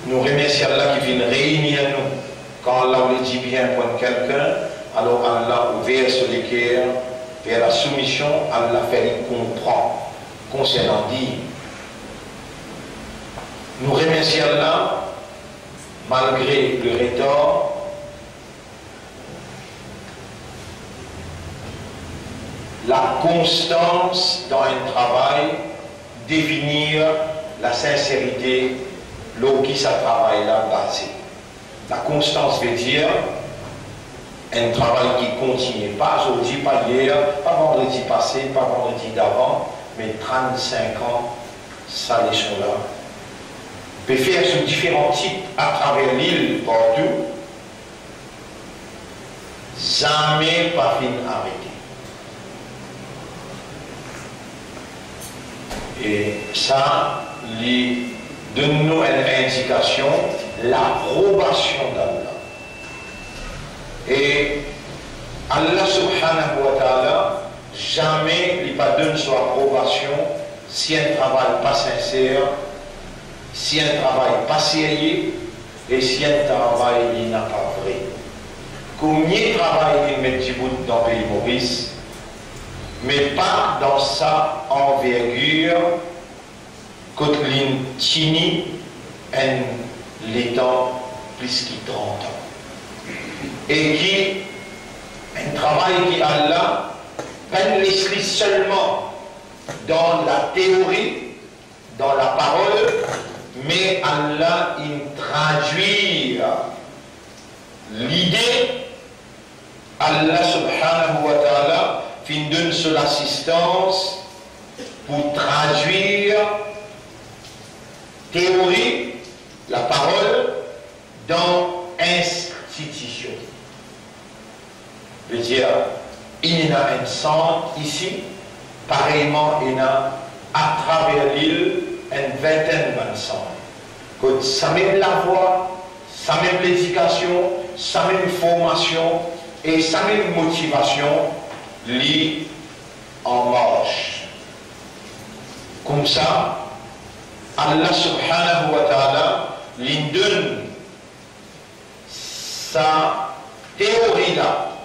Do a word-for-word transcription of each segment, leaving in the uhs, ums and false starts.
Nou remersie Allah ki finn reini nou. Kan Allah vle dir bien pou enn kelkenn, alor Allah ouver so leker ver lasoumision, Allah fer li konpran konsernan li. Nou remersie Allah, malgre le retar, lakonstans dan enn travay definir lasinserite lor ki sa travay la baze. Lakonstans vedir enn travay ki kontinie, pa zordi, pa yer, pa vandredi pase, pa vandredi davan, me trant-sink an, sa leson la pe fer sou diferan tit atraver lil partou, zame pa finn arete. E sa, li donn nou enn indikasion laprobasion d'Allah. E Allah subhanahu wa ta'ala, zame li pa donn so aprobasion si enn travay pa sinser, si enn travay pa serye, e si enn travay li napa vre. Komie travay li met dibout dan pei Moris, me pa dan sa anvergir kot linn tini enn letan plis ki trant an. E ki enn travay ki Allah pa'nn les li selman dan lateori, dan laparol, me Allah inn tradwir lide. Allah subhanahu wa ta'ala finn donn so lasistans pou tradwir teori, laparol, dan institision. Vedir, ena enn sant isi, pareyman ena atraver lil enn vintenn bann sant, kot samem lavwa, samem ledikasion, samem formasion e samem motivasion, li an mars. Koumsa, Allah subhanahu wa ta'ala linn donn sa teori la,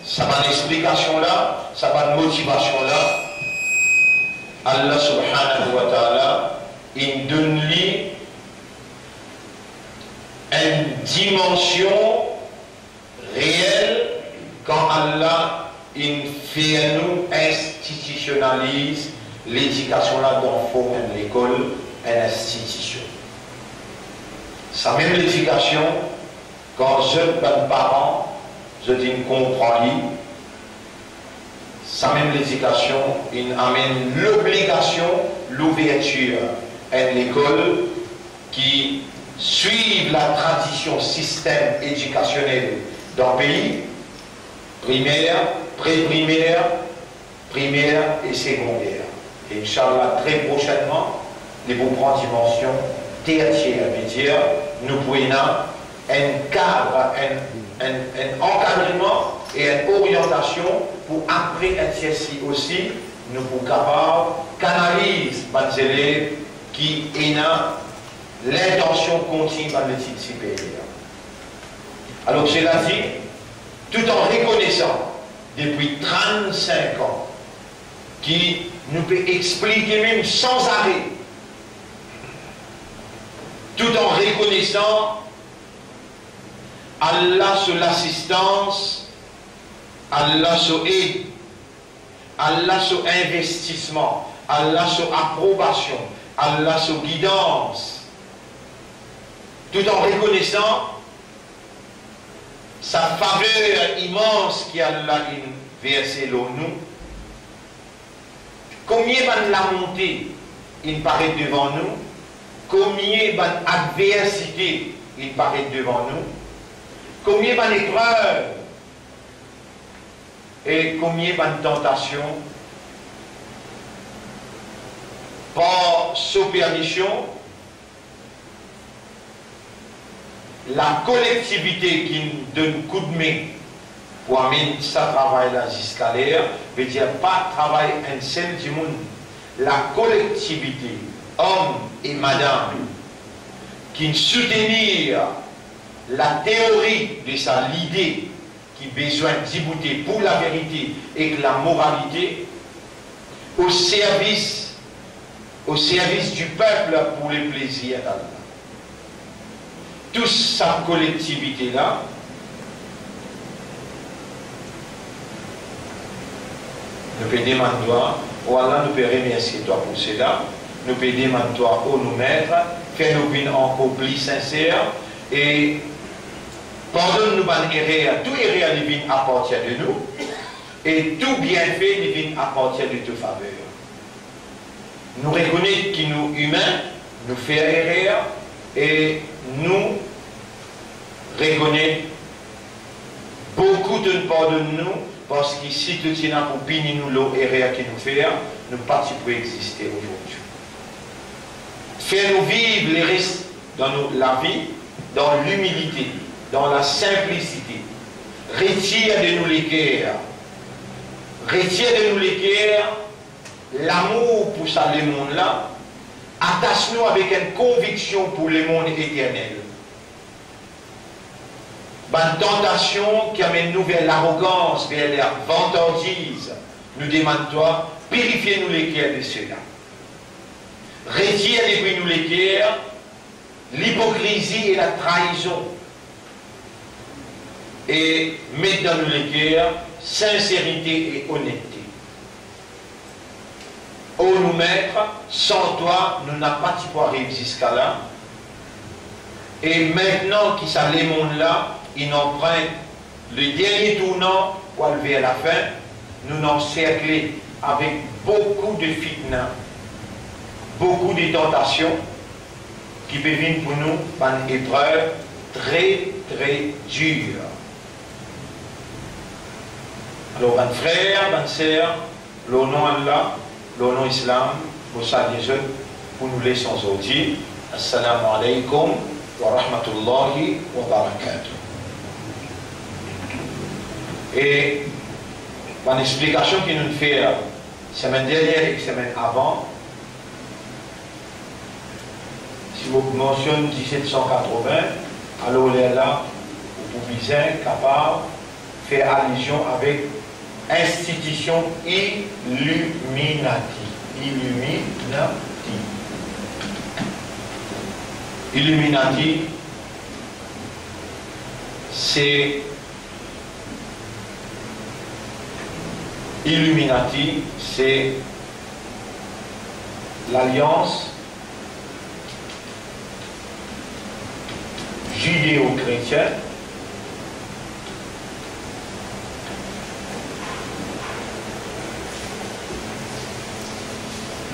sa bann explikasion la, sa bann motivasion la, Allah subhanahu wa ta'ala inn donn li enn dimansion reel kan Allah inn fer nou institisionaliz ledikasion la dan form enn lekol, enn institision. Samem ledikasion, kan zot bann paran, zot inn konpran li, samem ledikasion inn amenn lobligasion louvertir enn lekol ki swiv latradision sistem edikasionel dan pei, primer, pre-primer, primer e segonder. E inshallah, tre prosennman, li pou pran dimansion tertier, vedir nou pou ena enn kad, enn, enn, enn ankadreman e enn oriantasion pou apre enn sesi osi, nou pou kapav kanaliz bann zelev ki ena lintansion kontign bann letid siperyer. Alor, seladi, tout an rekonesan depi trant-sink an ki nou pe explike mem san zare, tout an rekonesan Allah so lasistans, Allah so ed, Allah so investisman, Allah so aprobasion, Allah so gidans, tout an rekonesan sa faver imans ki Allah inn verse lor nou. Komie bann lamonte inn paret devan nou, komie bann adversite inn paret devan nou, komie bann eprev e komie bann tantasion, par so permision, lakolektivite ki'nn donn koudme pou amenn sa travay la ziska ler, vedir pa travay enn sel dimoun, lakolektivite, om e madam, ki'nn soutenir lateori de sa lide ki bizin diboute pou laverite ek lamoralite, o servis, o servis di pep pou leplezir d'Allah. Tou sa kolektivite la, nou pe demann twa, o Allah, nou pe remersie twa pou sela, nou pe demann twa, o nou Met, fer nou vinn ankor pli sinser, e pardonn nou bann erer, tou erer li vinn apartir de nou, e tou bienfe li vinn apartir de to faver. Nou rekonet ki nou imin, nou fer erer, e nou rekonet boukou to'nn pardonn nou, parski si to ti ena pou pini nou lor erer ki nou fer, nou pa ti pou existe ozordi. Fer nou viv leres dan nou lavi dan limilite, dan lasinplisite. Retir de nou leker, retir de nou leker lamour pou sa lemond la, atas nou avek enn konviksion pou lemond eternel. Bann tantasion ki amenn nou ver larogans, ver lavantardiz, nou demann twa, pirifie nou leker de sela. Retir depi nou leker lipokrizi e latraizon, e met dan nou leker sinserite e onette. O nou Met, san twa, nou napa ti pou ariv ziska la. E mintnan ki sa lemond la inn anprint le dernie tournan pou al ver lafin, nou'nn anserkle avek boukou de fitna, boukou de tantasion ki pe vinn pou nou bann eprev tre, tre dir. Alor, bann frer, bann ser, lor non Allah, lor non Islam, mo salie zot pou nou leson zordi. Assalamu alaikum wa rahmatullahi wa barakatuh. E bann explikasion ki nou fer semenn dernie ek semenn avan, si mo mansionn diset san katrovin, alor lerla ou pou bizin kapav fer alizion avek institision Illuminati. Illuminati. Illuminati, se Illuminati, se lalians zideo-kretien,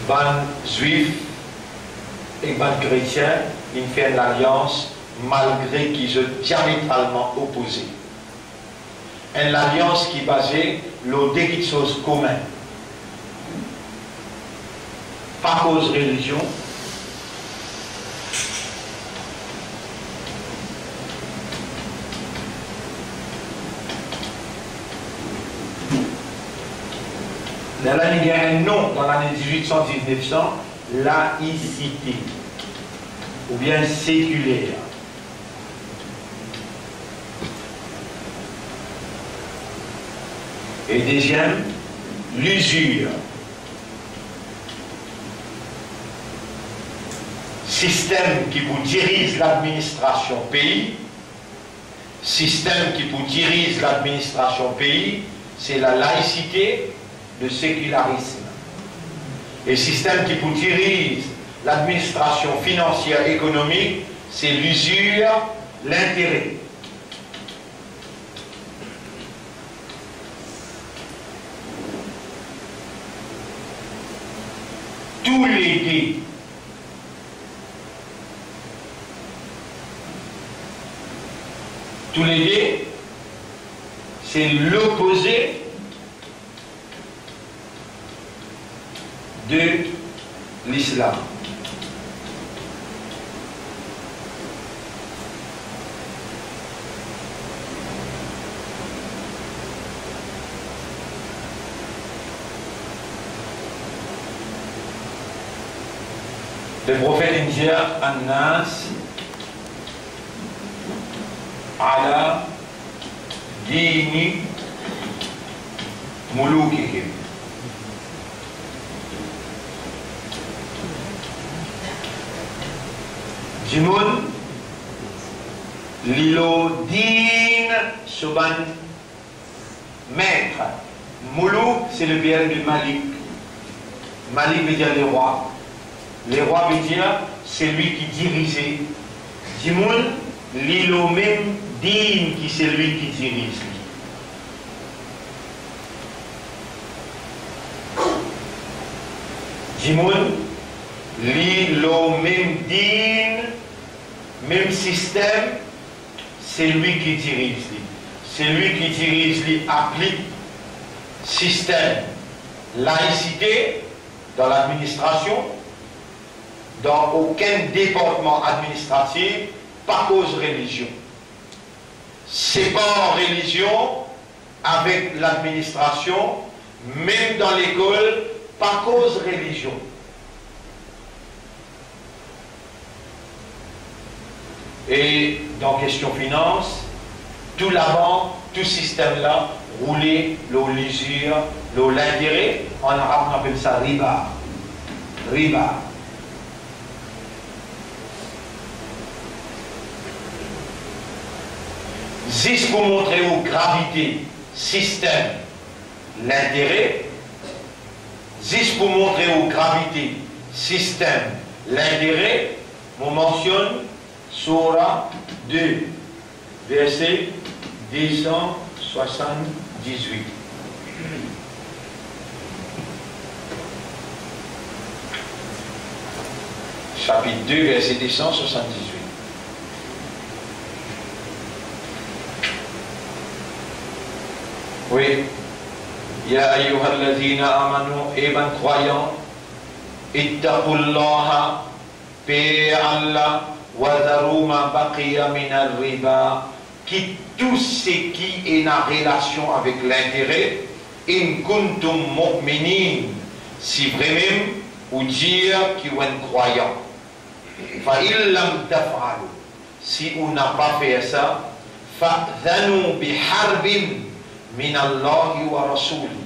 bann Zwif ek bann kretien, inn fer enn lalians malgre ki zot diametralman opoze. Enn lalians ki baze lor de kiksoz komin. Pa koz relizion. Lerla li gagn enn non dan lane diz-wit san diz-nef san, laisite oubien sekiler. E deziem, lizir. Sistem ki pou diriz ladministrasion pei, sistem ki pou diriz ladministrasion pei, se lalaisite, le sekilarism. E sistem ki pou diriz ladministrasion finansier, ekonomik, se lizir, lintere. Toulede, toulede, se lopoze de lislam. Leprofet inn dir, Annas, Ala dini mulukihim. Dimoun li lor din so bann met. Muluk, c'est le pluriel de malik. Malik veut dire le roi. Le roi veut dire celui qui dirige. Dimoun li lor mem din ki celui qui dirige. Dimoun li lor mem din, mem sistem, celui qui dirige li. Celui qui dirige li aplik sistem laïcité dan ladministrasion, dan okenn departman administratif, pa koz relizion. Separ relizion avek ladministrasion, mem dan lekol, pa koz relizion. E dan kestion finans, tou labank, tou sistem la roule lor lizir, lor lintere. An arab, nou apel sa riba. Riba. Zis pou montre ou gravite sistem lintere, zis pou montre ou gravite sistem lintere, mo mansionn Soura de, verse de san swasann-diz-wit. Sapit de, verse de san swasann-diz-wit. Wi. Ya ayyuhalladhina amanu, e bann krwayan, ittaqullaha, per Allah, wa dharu ma baqiya minar riba, kit tou seki ena relasion avek lintere, in kuntum mu'minin, si vremem ou dir ki ou enn krwayan. Fa in lam taf'alu, si ou napa fer sa, fa'dhanu biharbin minallahi wa rasulih,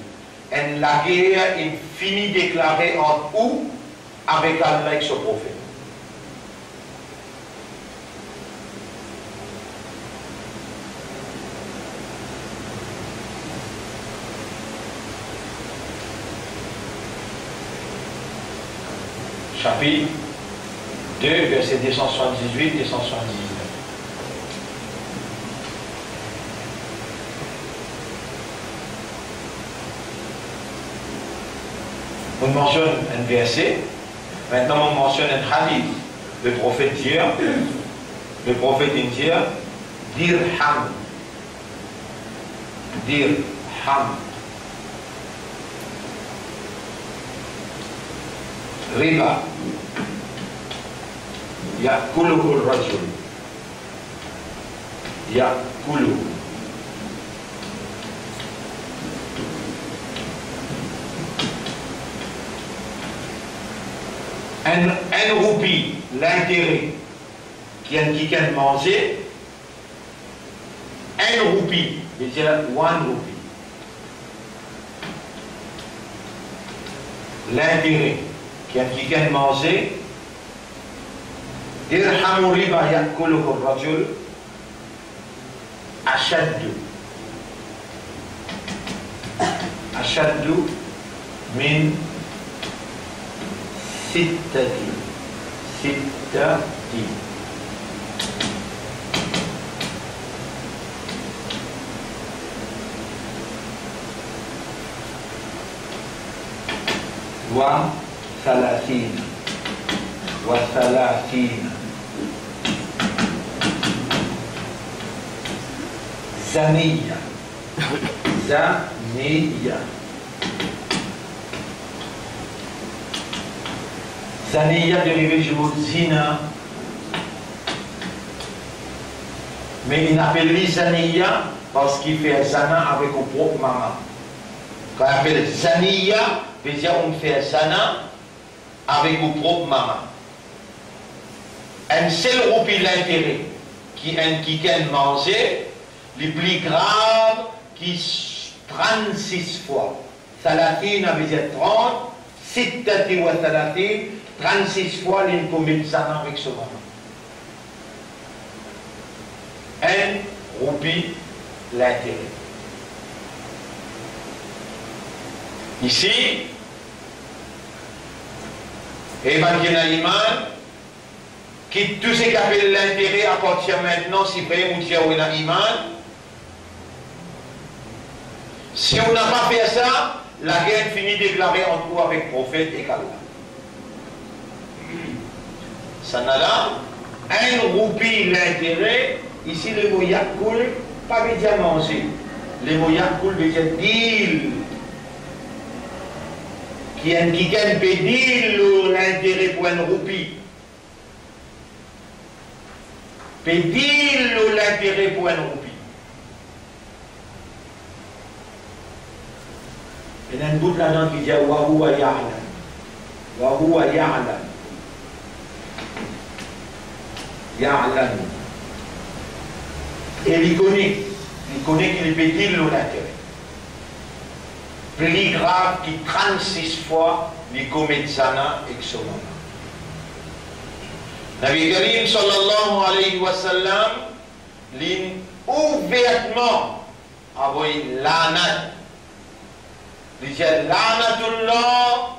enn lager inn fini deklare ant ou avek Allah ek so profet. Sapit de, verse de san swasann-diz-wit, de san swasann-diz-nef. Mo mansionn enn verse, mintnan mo mansionn enn hadis. Le profet dir, le profet inn dir, dirham, dirham, riba, ya'kuluhu rajul. Ya'kulu. Enn, enn roupi, lintere, ki enn kikenn manze, enn roupi, vedir one roupi. Lintere, ki enn kikenn manze, dirhamu riba ya'kuluhu rajul, ashaddu, ashaddu min sittati, sittati. Wa thalathina. Wa thalathina. Zaniya. Zaniya. Zaniya derive di mo zina. Me inn apel li zaniya parski fer zina avek ou prop mama. Kan apel zaniya, vedir ou fer zina avek ou prop mama. Enn sel roupi lintere, ki enn kikenn manze, li pli grav ki trannsis fwa. Thalathina vedir trant, sittatin wa thalathin, trannsis fwa li komet zina avek so mama. Enn roupi lintere. Isi, e bann ki ena iman, kit tou seki apel lintere, apartir mintnan, si vremem ou dir ou ena iman, si ou napa fer sa, lager fini deklare ant ou avek profet ek Allah. Sannala, enn roupi lintere, isi lemo yakul pa vedir manze. Lemo yakul vedir dil. Ki enn kikenn pe dil lor lintere pou enn roupi. Pe dil lor lintere pou enn roupi. Ena enn bout ladan ki dir, "Wa huwa ya'lam." Wa huwa ya'lam. Ya'lam. E li kone, li kone ki li pe dil lor lintere. Pli grav ki trannsis fwa li komet zina ek so mama. Nabi Karim sallallahu alayhi wa sallam, li ouvertman avoy lanat. Li dir, "Lanatullah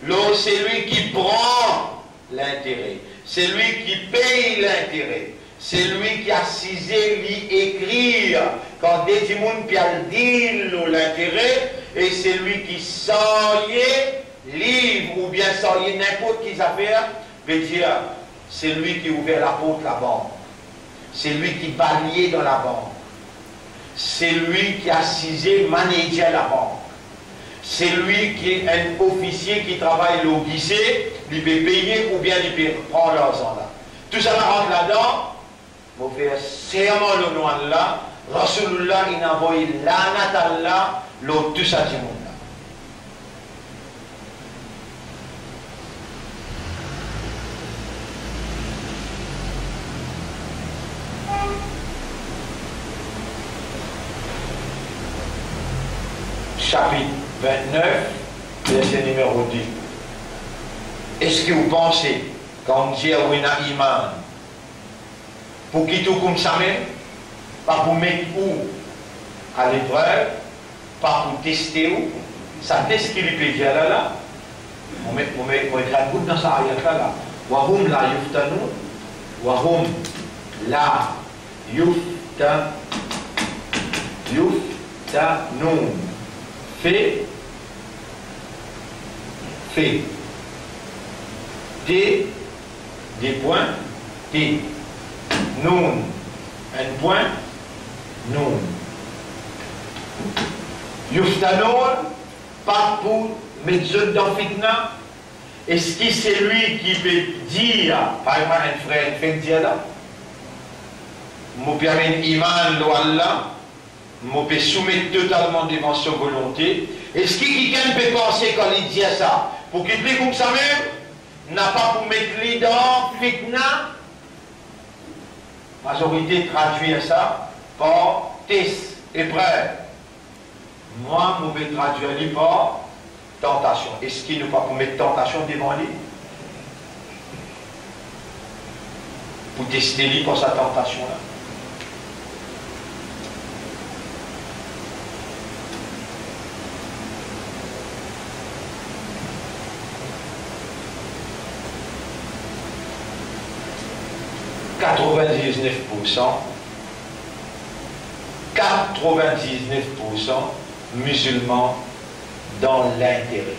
lor selwi ki pran lintere, selwi ki pey lintere, selwi ki asize li ekrir kan de dimoun pe al dil lor lintere, e selwi ki sarye liv oubien sarye ninport ki zafer, vedir selwi ki ouver laport labank, selwi ki balye dan labank, selwi ki asize manezer labank, selwi ki enn ofisie ki travay lor gise, li pe peye oubien li pe pran larzan la." Tou sa la rant ladan, mo fer serman lor nom Allah, Rasoulullah inn avoy lanat Allah lor tou sa dimoun la. Sapit vintnef, verse nimero de. Eski ou panse, kan ou dir ou ena iman, pou kit ou koumsamem, pa pou met ou a leprev, pa pou teste ou? Sa tes ki li pe dir la la, mo met, mo met, mo met enn bout dan sa ayat la la. Wa hum la yuftanu, wa hum la yufta-, yuftanun. Fe, fe. Te, de pwin, te. Noun, enn pwin, noun. Yuftanun, pa pou met zot dan fitna. Eski selwi ki pe dir, par exanp, enn frer finn dir la, mo pe amenn iman lor Allah, mo pe soumet totalman devan so volonte, eski kikenn pe panse kan li dir sa, pou kit li koumsamem, napa pou met li dan fitna? Mazorite tradwir sa par tes, eprev. Mwa, mo pe tradwir li par tantasion. Eski nou pa pou met tantasion devan li? Pou teste li par sa tantasion la. Katrevin-diznef poursan, katrevin-diznef poursan mizilman dan lintere.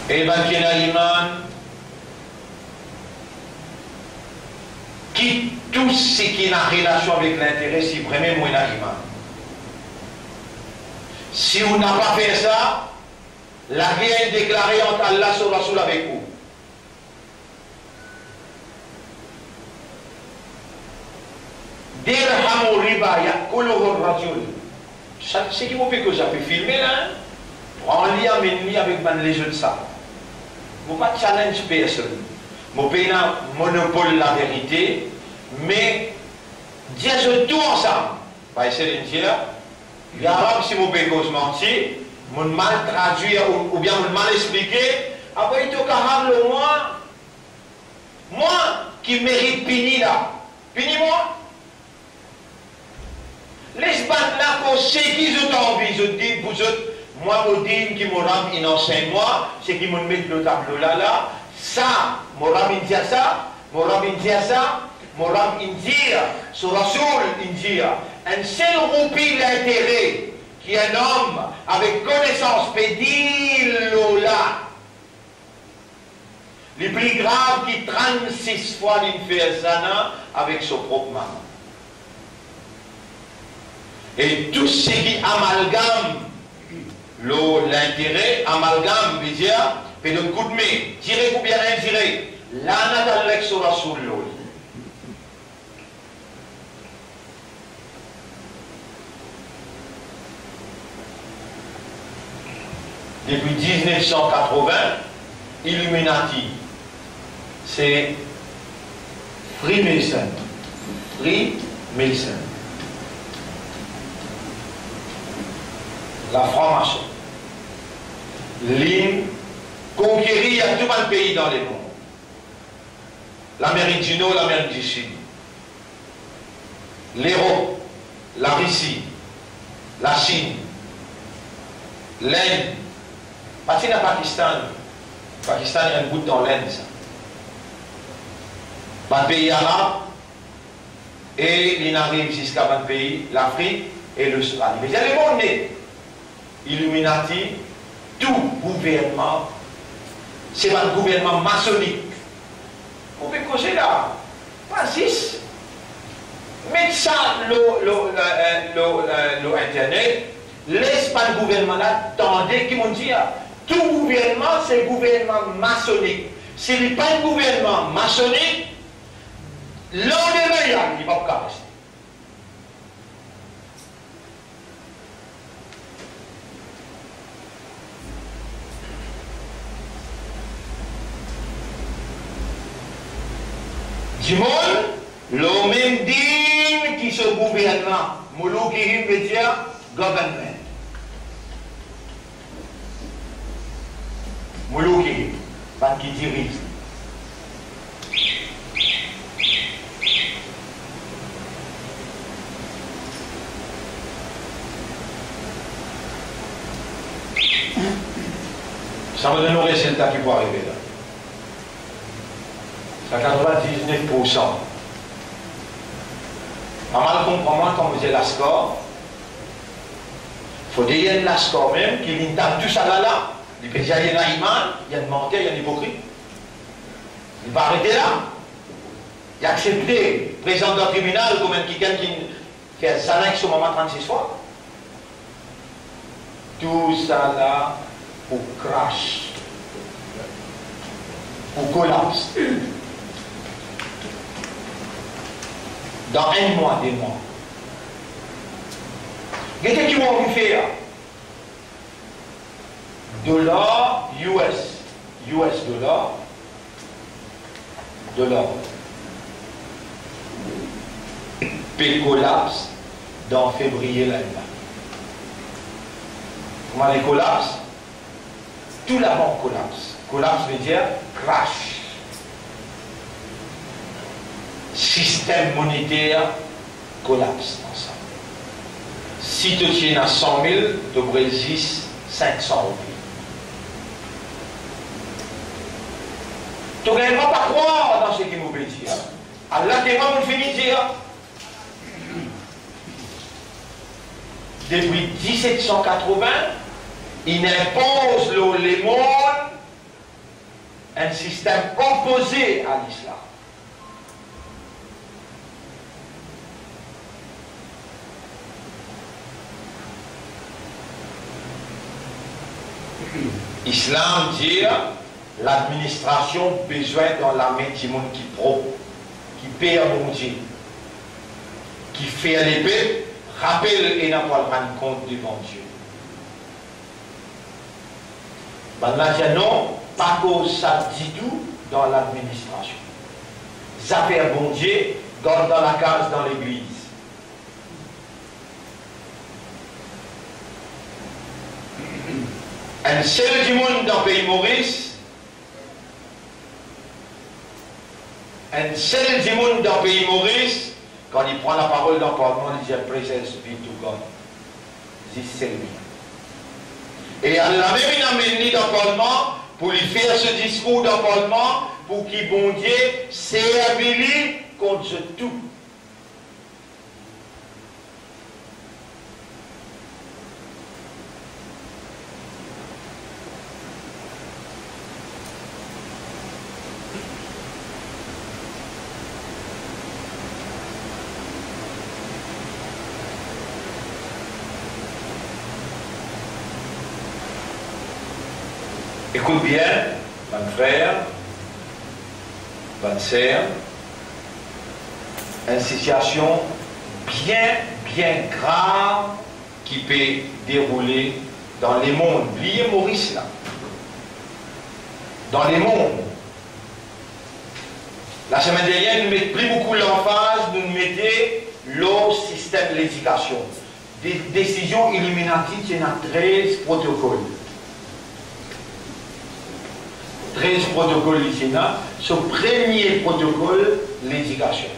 E bann ki ena iman, kit tou seki ena relasion avek lintere, si vremem ou ena iman. Si ou napa fer sa, lager inn deklare ant Allah so Rasoul avek ou. Dirhamu riba ya'kuluhu rajul. Sa, seki mo pe koz la, pe filme la, hein? Pran li, amenn li avek bann lezot sa. Mo pa challenge personn. Mo pena monopol laverite, me dir zot tou ansam. Pa esey dir, yarab si mo pe koz manti, mo'nn mal tradwir ou, oubien mo'nn mal explike, apre to kapav lor mwa, mwa ki merit pini la, pini mwa. Les bann la koz seki zot anvi, zot dinn pou zot. Mwa, mo dinn ki mo Rab inn ansegn mwa, seki mo'nn met lor tablo la, la, sa, mo Rab inn dir sa, mo Rab inn dir sa, mo Rab inn dir, so Rasoul inn dir, enn sel roupi lintere ki enn om avek konesans pe dir lor la, li pli grav ki trannsis fwa li'nn fer zina avek so prop mama. E tou seki amalgam lor lintere, amalgam, vedir, pe donn koudme, direk oubien indirek, lanat Allah ek so Rasoul lor li. Depi diznef san katrovin, Illuminati, se Freemason, Freemason, lafranmason. Li konkeri tou bann pei dan lemond. Lamerik di Nor, Lamerik di Sid, Lerop, Larisi, Lasinn, Lenn, pa ti ena Pakistan. Pakistan enn bout dan Lenn sa. Bann pei arab, e li'nn ariv ziska bann pei Lafrik e Lostrali. Me lemond net. Illuminati, tou gouvernman, se bann gouvernman masonik. Mo pe koze la, pa zis met sa lor, lor, eh, lor, eh, lor internet, les bann gouvernman la tande ki mo'nn dir. Tou gouvernman se gouvernman masonik. Si li pa enn gouvernman masonik, landime li pa pou kapav reste. Dimoun lor mem din ki so gouvernman, mulukihim vedir government. Mulukihim, bann ki diriz. Sa mo donn nou rezilta ki pou arive la. Sa katrevin-diznef poursan. Pa mal konpran mwa kan mo dir laskar. Fode enn laskar mem ki li'nn tann tou sa la la, li pe dir li ena iman, li enn manter, li enn ipokrit. Li pa arete la. Li aksepte prezant dan tribinal kouma enn kikenn ki fer zina ek so mama trannsis fwa. Tou sa la pou crash, pou kolaps. Dan enn mwa, de mwa. Gete ki mo anvi fer. Dolar U S, U S dolar, dolar pe kolaps dan fevriye lane la. Kouma li kolaps? Tou labank kolaps. Kolaps vedir crash. Sistem moniter kolaps ansam. Si to ti ena san mil, to pou rezis sink san roupi. To gagn pa krwar dan seki mo pe dir. Ala ki mwa mo fini dir. Depi diset san katrevin, inn inpoz lor lemond enn sistem opoze a lislam. Islam dir ladministrasion bizin dan lame dimoun ki prop, ki per Bondie. ki fer lepep rapel ena pou al rann kont devan Die. Bannla dir non, pa koz sa ditou dan ladministrasion. Zafer Bondie, gard dan lakaz, dan legliz. Enn sel dimoun dan pei Moris, enn sel dimoun dan pei Moris, kan li pran laparol dan parlman, li dir, "Praises be to God." Zis sel li. E al lamem inn amenn li dan parlman, pou li fer so diskour dan parlman, pou ki Bondie servi li kont zot tou. Ekout bien, bann frer, bann ser, enn sitiasion bien, bien grav ki pe deroule dan lemond. Bliye Moris la. Dan lemond. Lasemenn dernie, nou met pli boukou lanfaz, nou mete lor sistem ledikasion. De-, desizion Illuminati ti ena trez protokol. Trez protokol li ti ena, so premie protokol, ledikasion.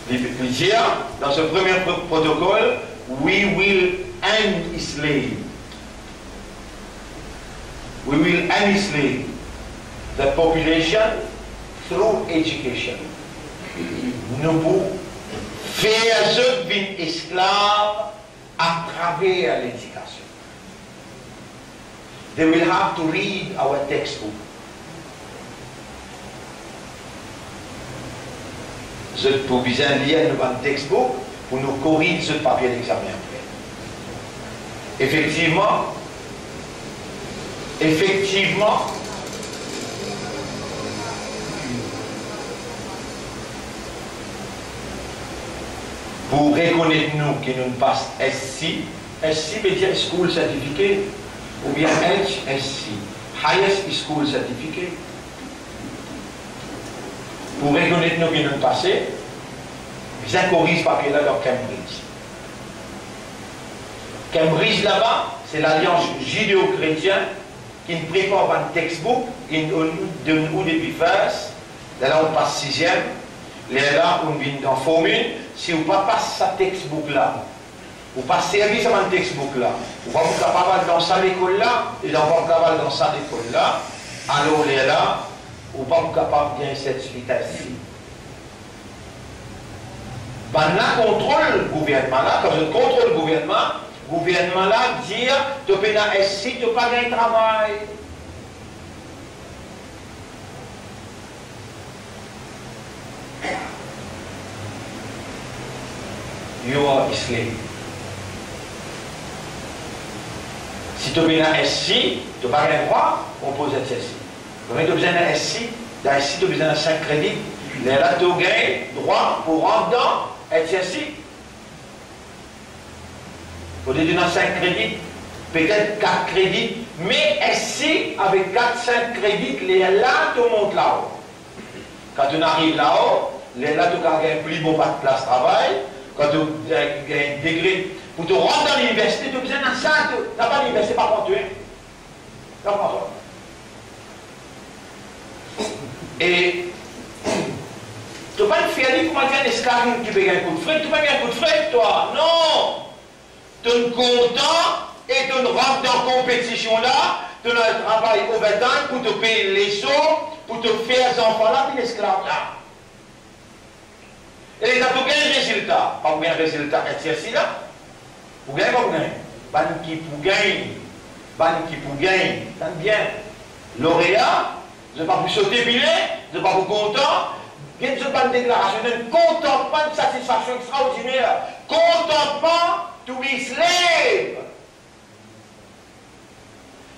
Li, li dir, dan so premie pro-, protokol, "We will end slave. We will end slave the population through education." Nou pou fer zot vinn esklav atraver ledikasion. They will have to read our textbook. Zot pou bizin lir nou bann textbook pou nou koriz zot papie lexame apre. Efektivman, efektivman, pou rekonet nou ki nou pas S C, S C ve dir School Certificate, oubien H S C, Highest School Certificate. Pou rekonet nou ki nou pase, bizin koriz papie la dan Cambridge. Cambridge laba, se Lalians Zideo-Kretien ki prepar bann textbook, ki donn ou depi first, lerla ou pas siziem, lerla ou vinn dan Form un, si ou pa pas sa textbook la, ou pa servi sa bann textbook la, ou pa pou kapav al dan sa lekol la, e dan ou pa pou kapav al dan sa lekol la, alor lerla, ou pa pou kapav gagn sertifika S C. Bannla kontrol gouvernman la, kan zot kontrol gouvernman, gouvernman la dir, "To pena S C, to pa gagn travay." You are a slave. Si to pena S C, to pa gagn drwa konpoz H S C. Premie to bizin ena S C, dan S C to bizin ena sink kredit, lerla to gagn drwa pou rant dan H S C. Fode to ena sink kredit, petet kat kredit, me S C avek kat, sink kredit, lerla to mont lao. Kan to ariv lao, lerla to kapav gagn pli bon plas travay, kan to gagn, gagn degre, pou to rant dan liniversite, to bizin ena sa, to, napa liniversite pa pran twa. Sa pran twa. E to pa fer li kouma enn esklav ki pe gagn kout fret, to pa gagn kout fret, twa. Non! To'nn kontan e to'nn rant dan konpetision la, to'nn al travay overtime pou to pey leson, pou to fer zanfan la vinn esklav la. E ler to gagn rezilta, pa pou gagn rezilta H S C la, pou gagn, pa pou gagn. Bann ki pou gagn, bann ki pou gagn, tann bien. Lorea, zot pa pou sote bile, zot pa pou kontan. Get zot bann deklarasion, enn kontantman, enn satisfaksion extraordiner. Kontantman to be slave.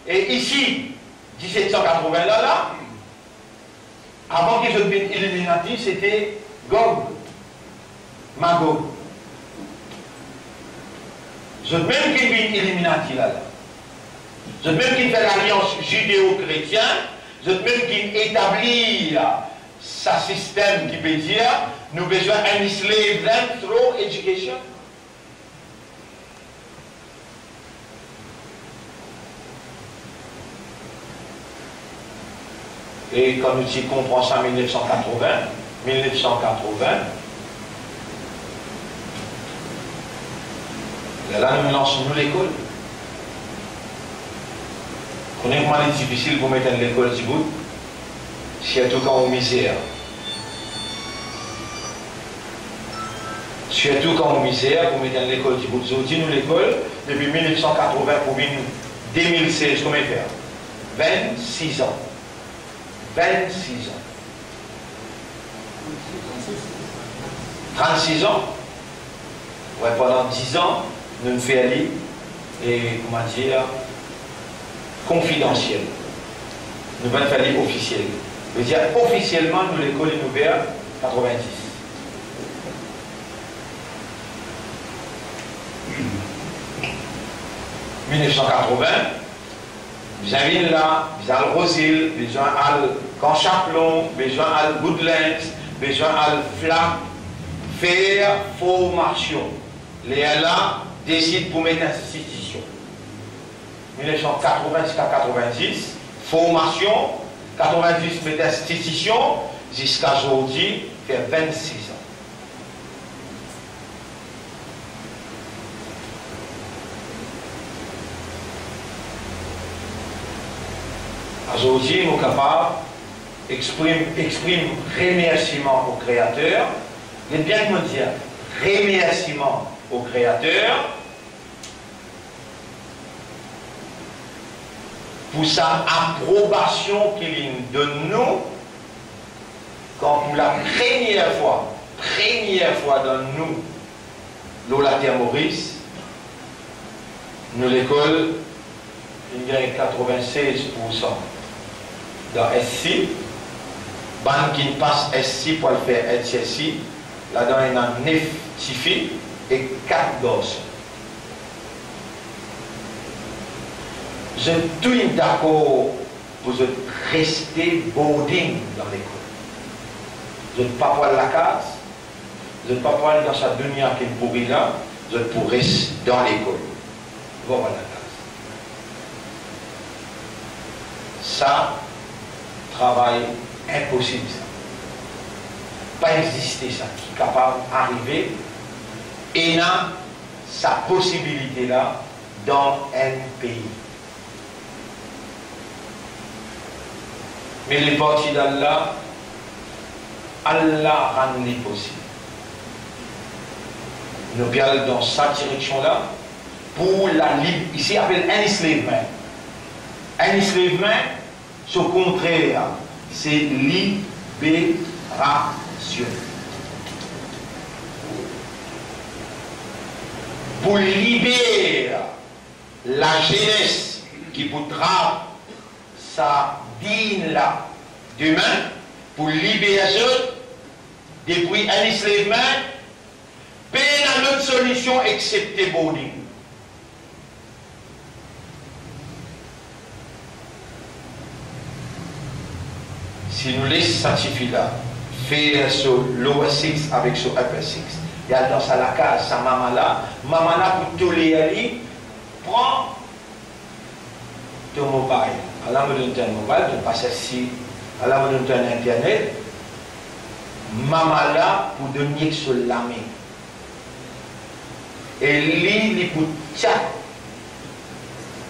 E isi, diset san katrovin la, la, avan ki zot vinn Illuminati, sete Gog. Magog. Zot mem ki vinn Illuminati la, la. Zot mem ki fer lalians zideo-kretien, zot mem ki etablir sa sistem ki pe dir nou bezwin enn slave them through education. E kan nou ti konpran sa, mil nef san katrovin, mil nef san katrovin, lerla nou lans nou lekol. Kone kouma li difisil pou met enn lekol dibout? Sirtou kan ou mizer. Sirtou kan ou mizer pou met enn lekol dibout. Zordi nou lekol, depi mil nef san katrovin pou vinn de mil sez, konbien fer? Vennsis an. Vennsis an. Trannsis an. Wi, pandan diz an, nou fer li, e, kouma dir, konfidansiel. Nou pa fer li ofisiel. Vedir, ofisielman, nou lekol inn ouver katrovin-dis. Mil nef san katrovin, bizin vinn la, bizin al Rosil, bizin al Kan Chaplon, bizin al Woodlands, bizin al Flacq, fer formasion. Lerla, desid pou met institision. Mil nef san katrovin ziska katrovin-dis, formasion, katrovin-dis met institision, ziska zordi, fer vennsis an. Azordi, mo kapav exprim, exprim remersiman o Kreater. Get bien ki mo dir, remersiman o Kreater pou sa aprobasion ki li donn nou, kan pou lapremier fwa, premier fwa dan nou, lor later Moris, nou lekol inn gagn katrovin-sez poursan dan S C. Bann ki pas S C pou al fer H S C, ladan ena nef tifi ek kat garson. Zot tou inn dakor pou zot reste boarding dan lekol. Zot pa pou al lakaz, zot pa pou al dan sa dunia ki pouri la, zot pou res dan lekol. Zot pa pou al lakaz. Sa travay inposib sa. Pa existe sa ki kapav arive, ena sa posibilite la dan enn pei. Me leparti d'Allah, Allah rann li posib. Nou pe al dan sa direksion la pou lalib-, isi apel enslavement. Enslavement, so kontrer, se liberasion. Pou liber lazenes ki pou trap sa din la demin, pou liber zot depi enn enslavement, pena lot solision excepte boarding. Si nou les sa tifi la fer so lower six avek so upper six, li al dan sa lakaz, sa mama la, mama la pou toler li, pran to mobile. Ala mo donn to enn mobile, to pas S C, ala mo donn to enn internet. Mama la pou donn li ek so lame. E li, li pou tyak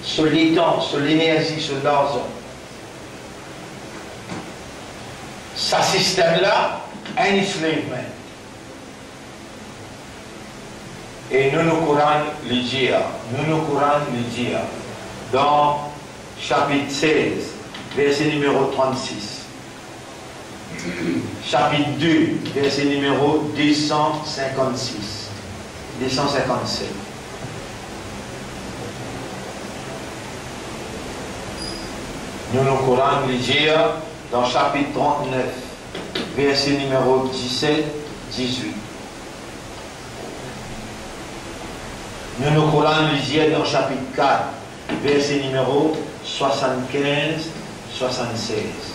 so letan, so lenerzi, so larzan. Sa sistem la, enn enslavement. E nou, nou Koran li dir, nou, nou Koran li dir, dan sapit sez, verse nimero trannsis, sapit de, verse nimero de san sinkannsis, de san sinkannset. Nou, nou Koran li dir, dan sapit trantnef, verse nimero diset, dizwit. Nou, nou koumans lir dan sapit kat, verse nimero swasann-kinz, swasann-sez.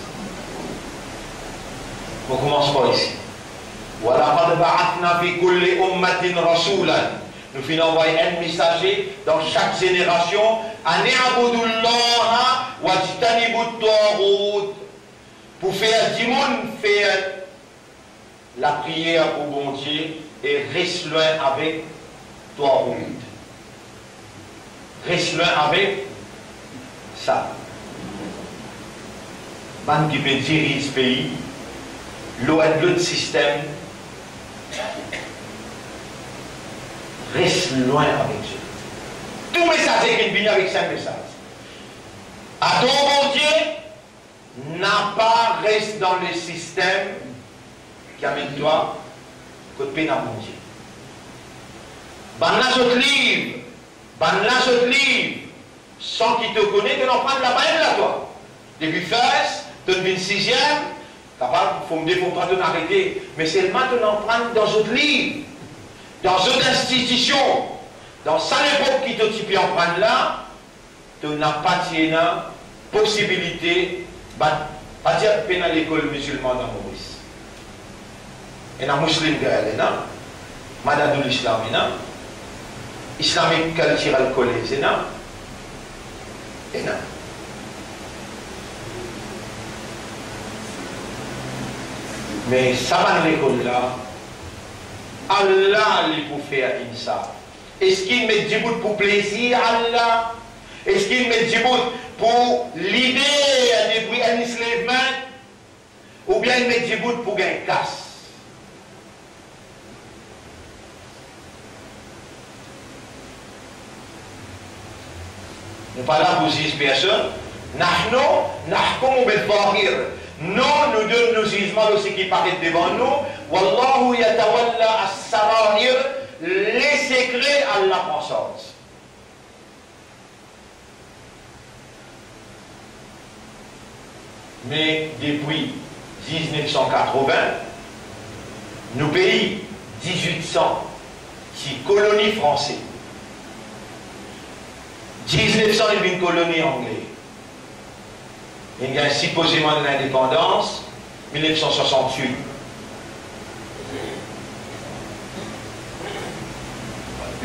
Nou koumans par isi. "Wa laqad ba'athna fi kulli ummatin rasulan." Nou finn anvway enn mesaze dan sak zenerasion, "An i'budullaha wajtanibut taghut." Pou fer dimoun fer lapriyer pou Bondie e res lwin avek taghut. Res lwin avek sa. Bann ki pe diriz pei lor enn lot sistem, res lwin avek zot. Tou mesaze ki vini avek sa mesaz. Ador Bondie, napa res dan le sistem ki amenn twa kot pena Bondie. Bann la zot liv, bann la zot liv, san ki to kone, to aprann laba enn la twa. Depi first, to vinn siziem, kapav form de, form trwa, to arete, me selman to aprann dan zot liv, dan zot institision, dan sa lepok ki to ti pe aprann la, to napa ti ena posibilite, bann, pa dir pena lekol mizilman dan Moris. Ena Muslim Girl, ena Madadul Islam, ena Islamic Cultural College, ena, ena. Me sa bann lekol la, Allah li pou fer enn sa. Eski met dibout pou plezir Allah? Eski met dibout pou lide depi enn enslavement? Oubien met dibout pou gagn kas? Nou pa la pou ziz personn. Nahnu nahkumu bi zahir. Nou, nou donn nou zizman lor seki paret devan nou. Wallahu yatawalla as-sarair. Le sekre, Allah pran sarz. Me depi diznef san katrovin, nou pei, diznef san ti koloni franse. Diznef san li vinn koloni angle. Li gagn sipozeman lindepandans mil nef san swasant-wit.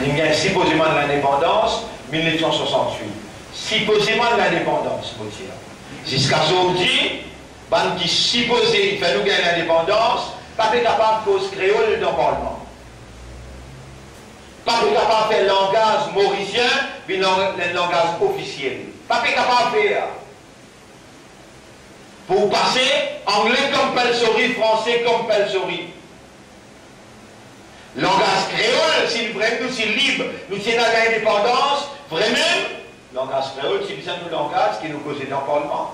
Li gagn sipozeman lindepandans mil nef san swasant-wit. Sipozeman lindepandans, mo dir. Ziska zordi, bann ki sipoze fer nou gagn lindepandans pa pe kapav koz kreol dan parlman. Pa pe kapav fer langaz morisien vinn lang-, enn langaz ofisiel. Pa pe kapav fer. Pou pase, angle compulsory, franse compulsory. Langaz kreol, si nou vremem nou ti lib, nou ti ena lindepandans, vremem, langaz kreol ti bizin nou langaz ki nou koze dan parlman.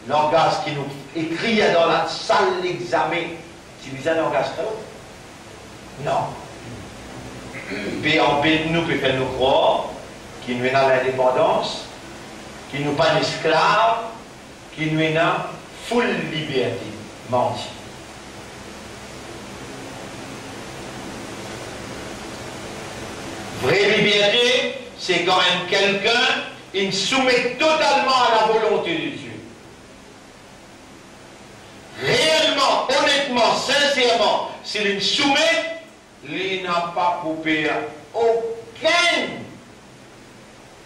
Langaz ki nou ekrir dan lasal lexame, ti bizin langaz kreol? Non. Pe anbet nou, pe fer nou krwar ki nou ena lindepandans, ki nou pa enn esklav, ki nou ena full liberte. Manti. Vre liberte, se kan enn kelkenn inn soumet totalman a la volonte de Die. Reelman, onetman, sinserman, si li inn soumet, li napa pou per okenn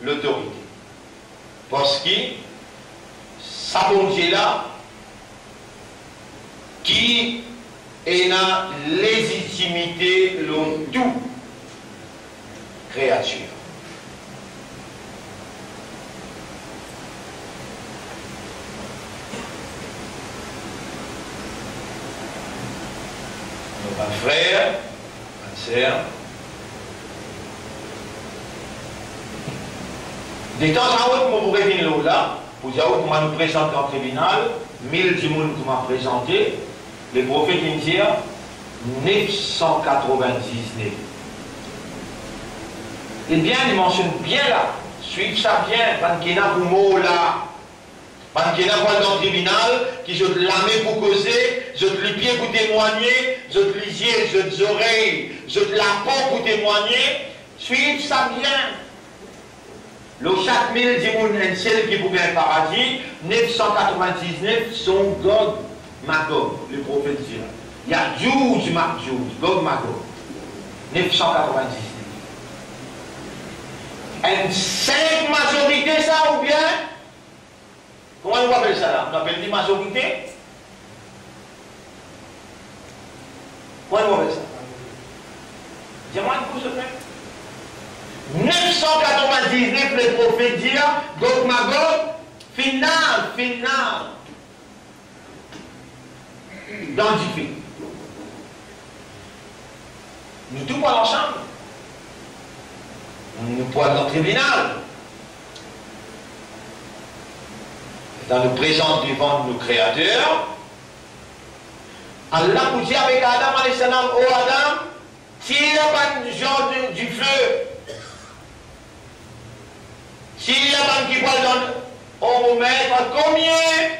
lotorite. Parski sa Bondie la ki ena lezitimite lor tou kreatir. Mo bann frer, bann ser, detan sa ot mo pou revinn lor la, pou dir ot, kouma nou prezant dan tribinal, mil dimoun kouma prezante, Leprofet inn dir nef san katrovin-diznef. Ebien, li mansionn bien la, swiv sa bien, bann ki ena pou mor la, bann ki ena pou al dan tribinal, ki zot lame pou koze, zot lipie pou temwagne, zot lizie, zot zorey, zot lapo pou temwagne, Swiv sa bien. Lor sak mil dimoun, enn sel ki pou gagn paradi, nef san katrovin-diznef son Gog, Magog, leprofet dir. Il y a Djoudj Madjoudj, Gog Magog. Nef san katrovin-diznef. Enn senk mazorite sa, oubien kouma nou apel sa la? Nou apel li mazorite? Kouma nou apel sa? Dir mwa enn kou, silvouple. Nef san katrovin-diznef leprofet dir, Gog Magog, finn al, finn al dan dife. Nou tou pou al ansam. Nou pou al dan tribinal. Letan nou prezant devan nou Kreater, Allah pou dir avek Adam alayhi salam, "O Adam, tir bann zan de, dife. Tir bann ki pou al dan, o mo met, konbien?"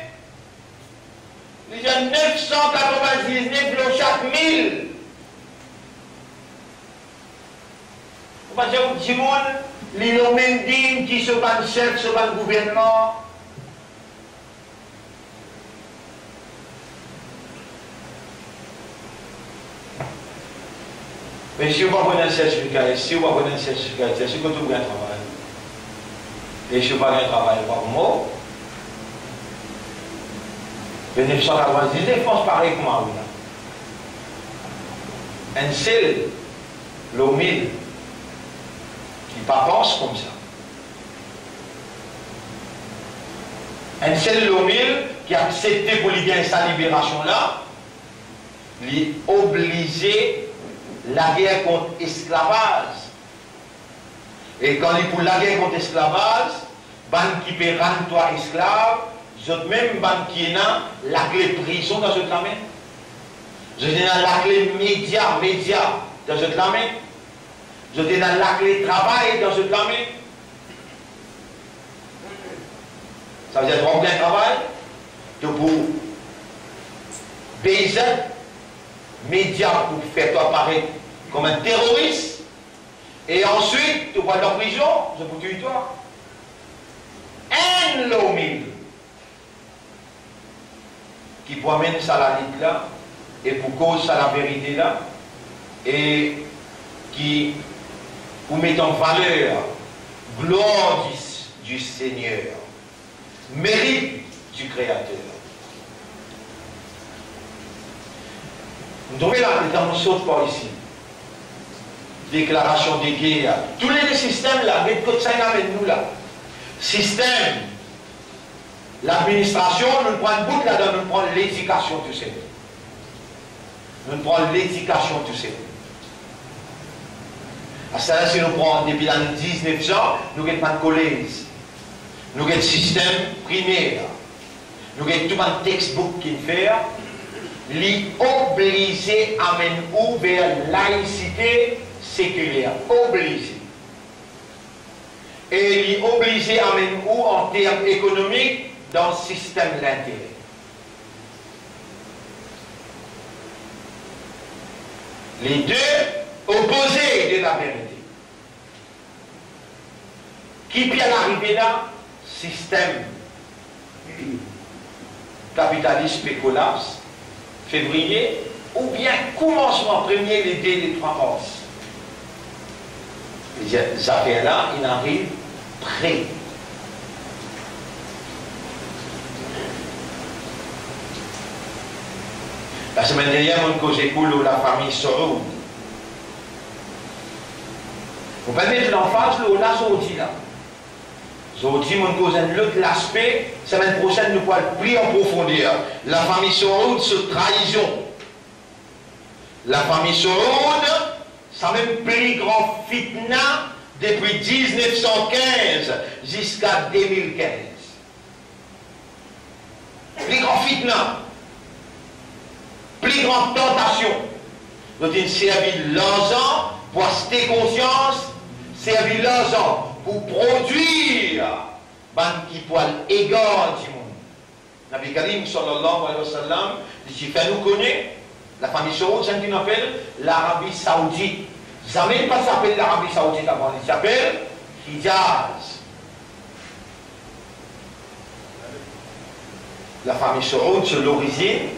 Li dir, "Nef san katrovin-diznef lor sak mil." Ou pa dir dimoun, li lor mem dim ki so bann sef, so bann gouvernman. Me si ou pa pran enn sertifika, e si ou pa pran enn sertifika, e si kot ou gagn travay? E si ou pa gagn travay, ou pa pou mor? Me nef san katrovin-diznef pans parey kouma ou la. Enn sel lor mil ki pa pans koumsa. Enn sel lor mil ki aksepte pou li gagn sa liberasion la, li oblize lager kont esklavaz. E kan li pou lager kont esklavaz, bann ki pe rann twa esklav, zot mem bann ki ena lakle prizon dan zot lame, zot ena lakle media, media dan zot lame, zot ena lakle travay dan zot lame. Savedir, twa pou gagn travay, to pou beze media pou fer twa paret kouma enn teroris, e answit to pou al dan prizon, zot pou touy twa. Enn lor mil ki pou amenn sa lalit la e pou koz sa laverite la, e ki pou met an valer glwar di, di Segner, merit di Kreater. Nou trouve la, letan nou sort par isi, deklarasion de ger, tou lede sistem la, get kot sa inn amenn nou la. Sistem ladministrasion, nou pran enn bout ladan, nou pran ledikasion tousala. Nou pran ledikasion tousala. Aster la, si nou pran depi lane diznef san, nou get bann kolez, nou get sistem primer, nou get tou bann textbook ki'nn fer, li oblize amenn ou ver laisite sekiler, oblize. E li oblize amenn ou an term ekonomik dan sistem linter. Les deux opposés de la vérité. Ki pe arive la? Sistem kapitalis pe kolaps fevriye, oubien koumansman premie, le de, le trwa mars. Li dir, zafer la, inn ariv pre. Lasemenn dernie, mo'nn koz ek ou lor lafami Saud. Mo pe met lanfaz lor la zordi la. Zordi, mo'nn koz enn lot laspe, semenn prosenn nou pou al pli an profonder. Lafami Saud, so traizon. Lafami Saud, sa mem pli gran fitna depi diznef san kinz ziska de mil kinz. Pli gran fitna, pli gran tantasion. Zot inn servi larzan pou aste konsians, servi larzan pou prodwir bann ki pou al egar dimoun. Nabi Karim, sallallahu alayhi wa sallam, li ti fer nou kone, lafami Saoud, sa ki nou apel Larabi Saoudit. Zame li pa ti apel Larabi Saoudit avan, li ti apel Hijaz. Lafami Saoud, so lorizinn,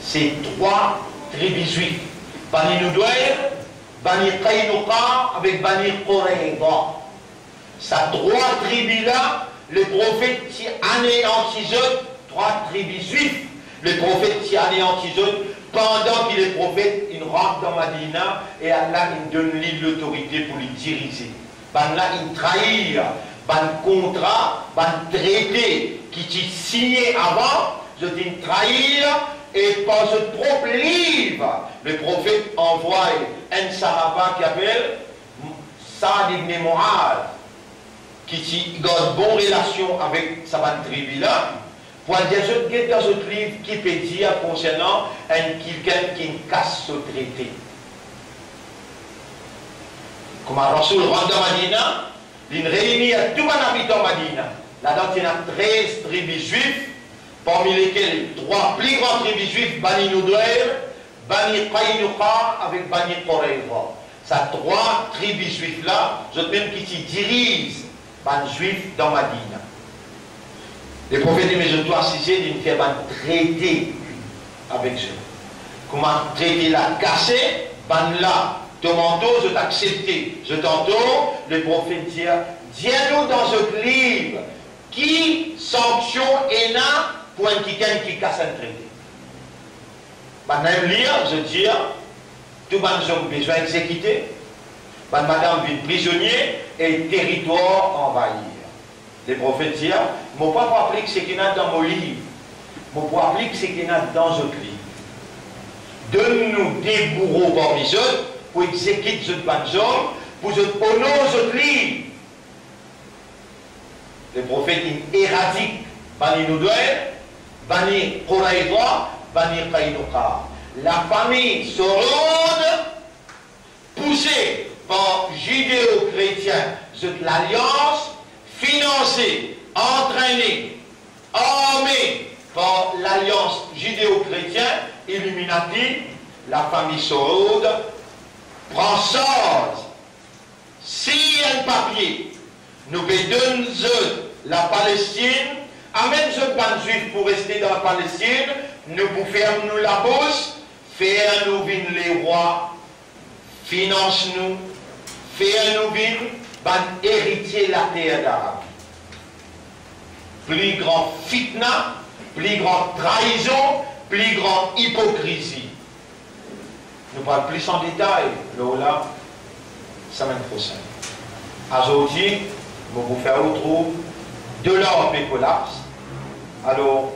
se trwa tribi zwif, Bani Nudayr, Bani Qaynuqa avek Bani Qurayza. Sa trwa tribi la, Leprofet ti aneyanti zot, trwa tribi zwif. Leprofet ti aneyanti zot pandan ki Leprofet inn rant dan Madina, e Allah inn donn li lotorite pou li dirize. Bannla inn trair bann kontra, bann trete ki ti signe avan, zot inn trair, e par zot prop liv, Leprofet anvway enn sahaba ki apel Saad ibn Muaz, ki ti gard bon relasion avek sa bann tribi la, pou al dir zot, get dan zot liv ki pe dir konsernan enn kikenn ki kas so trete. Kouma Rasoul rant dan Madina, linn reini tou bann abitan Madina. Ladan ti ena trez tribi zwif, parmi lekel trwa pli gran tribi zwif, Bani Nudayr, Bani Qaynuqa avek Bani Qurayza. Sa trwa tribi zwif la, zot mem ki ti diriz bann Zwif dan Madina. Leprofet, li met zot twa asize, linn fer bann trete avek zot. Kouma trete la kase, bannla tom antor, zot aksepte, zot antor, Leprofet dir, dir nou dan zot liv, ki sanksion ena pou enn kikenn ki kas enn trete? Bann la mem lir, zot dir, tou bann zom bizin egzekite, bann madam vinn prizonie e teritwar anvayir. Leprofet dir, mo pa pou aplik seki ena dan mo liv, mo pou aplik seki ena dan zot liv. Donn nou de bouro parmi zot pou egzekit zot bann zom, pou zot onor zot liv. Leprofet inn eradik Bani Nudayr, Bani Qurayza, Bani Qaynuqa. Lafami Saoud, pouse par Zideo-Kretien, zot lalians, finanse, antrene, arme par lalians Zideo-Kretien, Illuminati, lafami Saoud pran sarz, sign enn papie, nou pe donn zot Lapalestinn, amenn zot bann Zwif pou reste dan Lapalestinn, nou pou ferm nou labous, fer nou vinn lerwa, finans nou, fer nou vinn bann eritie later Darab. Pli gran fitna, pli gran traizon, pli gran ipokrizi. Nou parl plis an detay lor la semenn prosenn. Azordi, mo pou fer ou trouv dolar pe kolaps. Alor,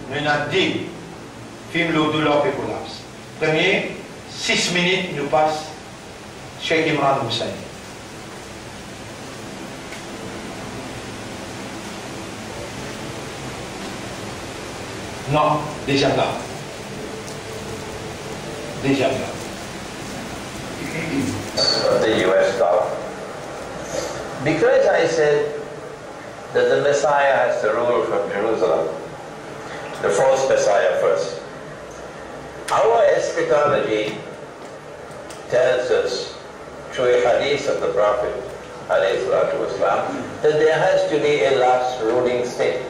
nou ena de fim lor dolar pe kolaps. Premie, sis minit nou pas Sheikh Imran Hussein. Non, deziem la. Deziem la. The U S dollar. Because I said that the Messiah has to rule from Jerusalem, the false Messiah first. Our eschatology tells us through a hadith of the Prophet, alayhi salatu wasalam, that there has to be a last ruling state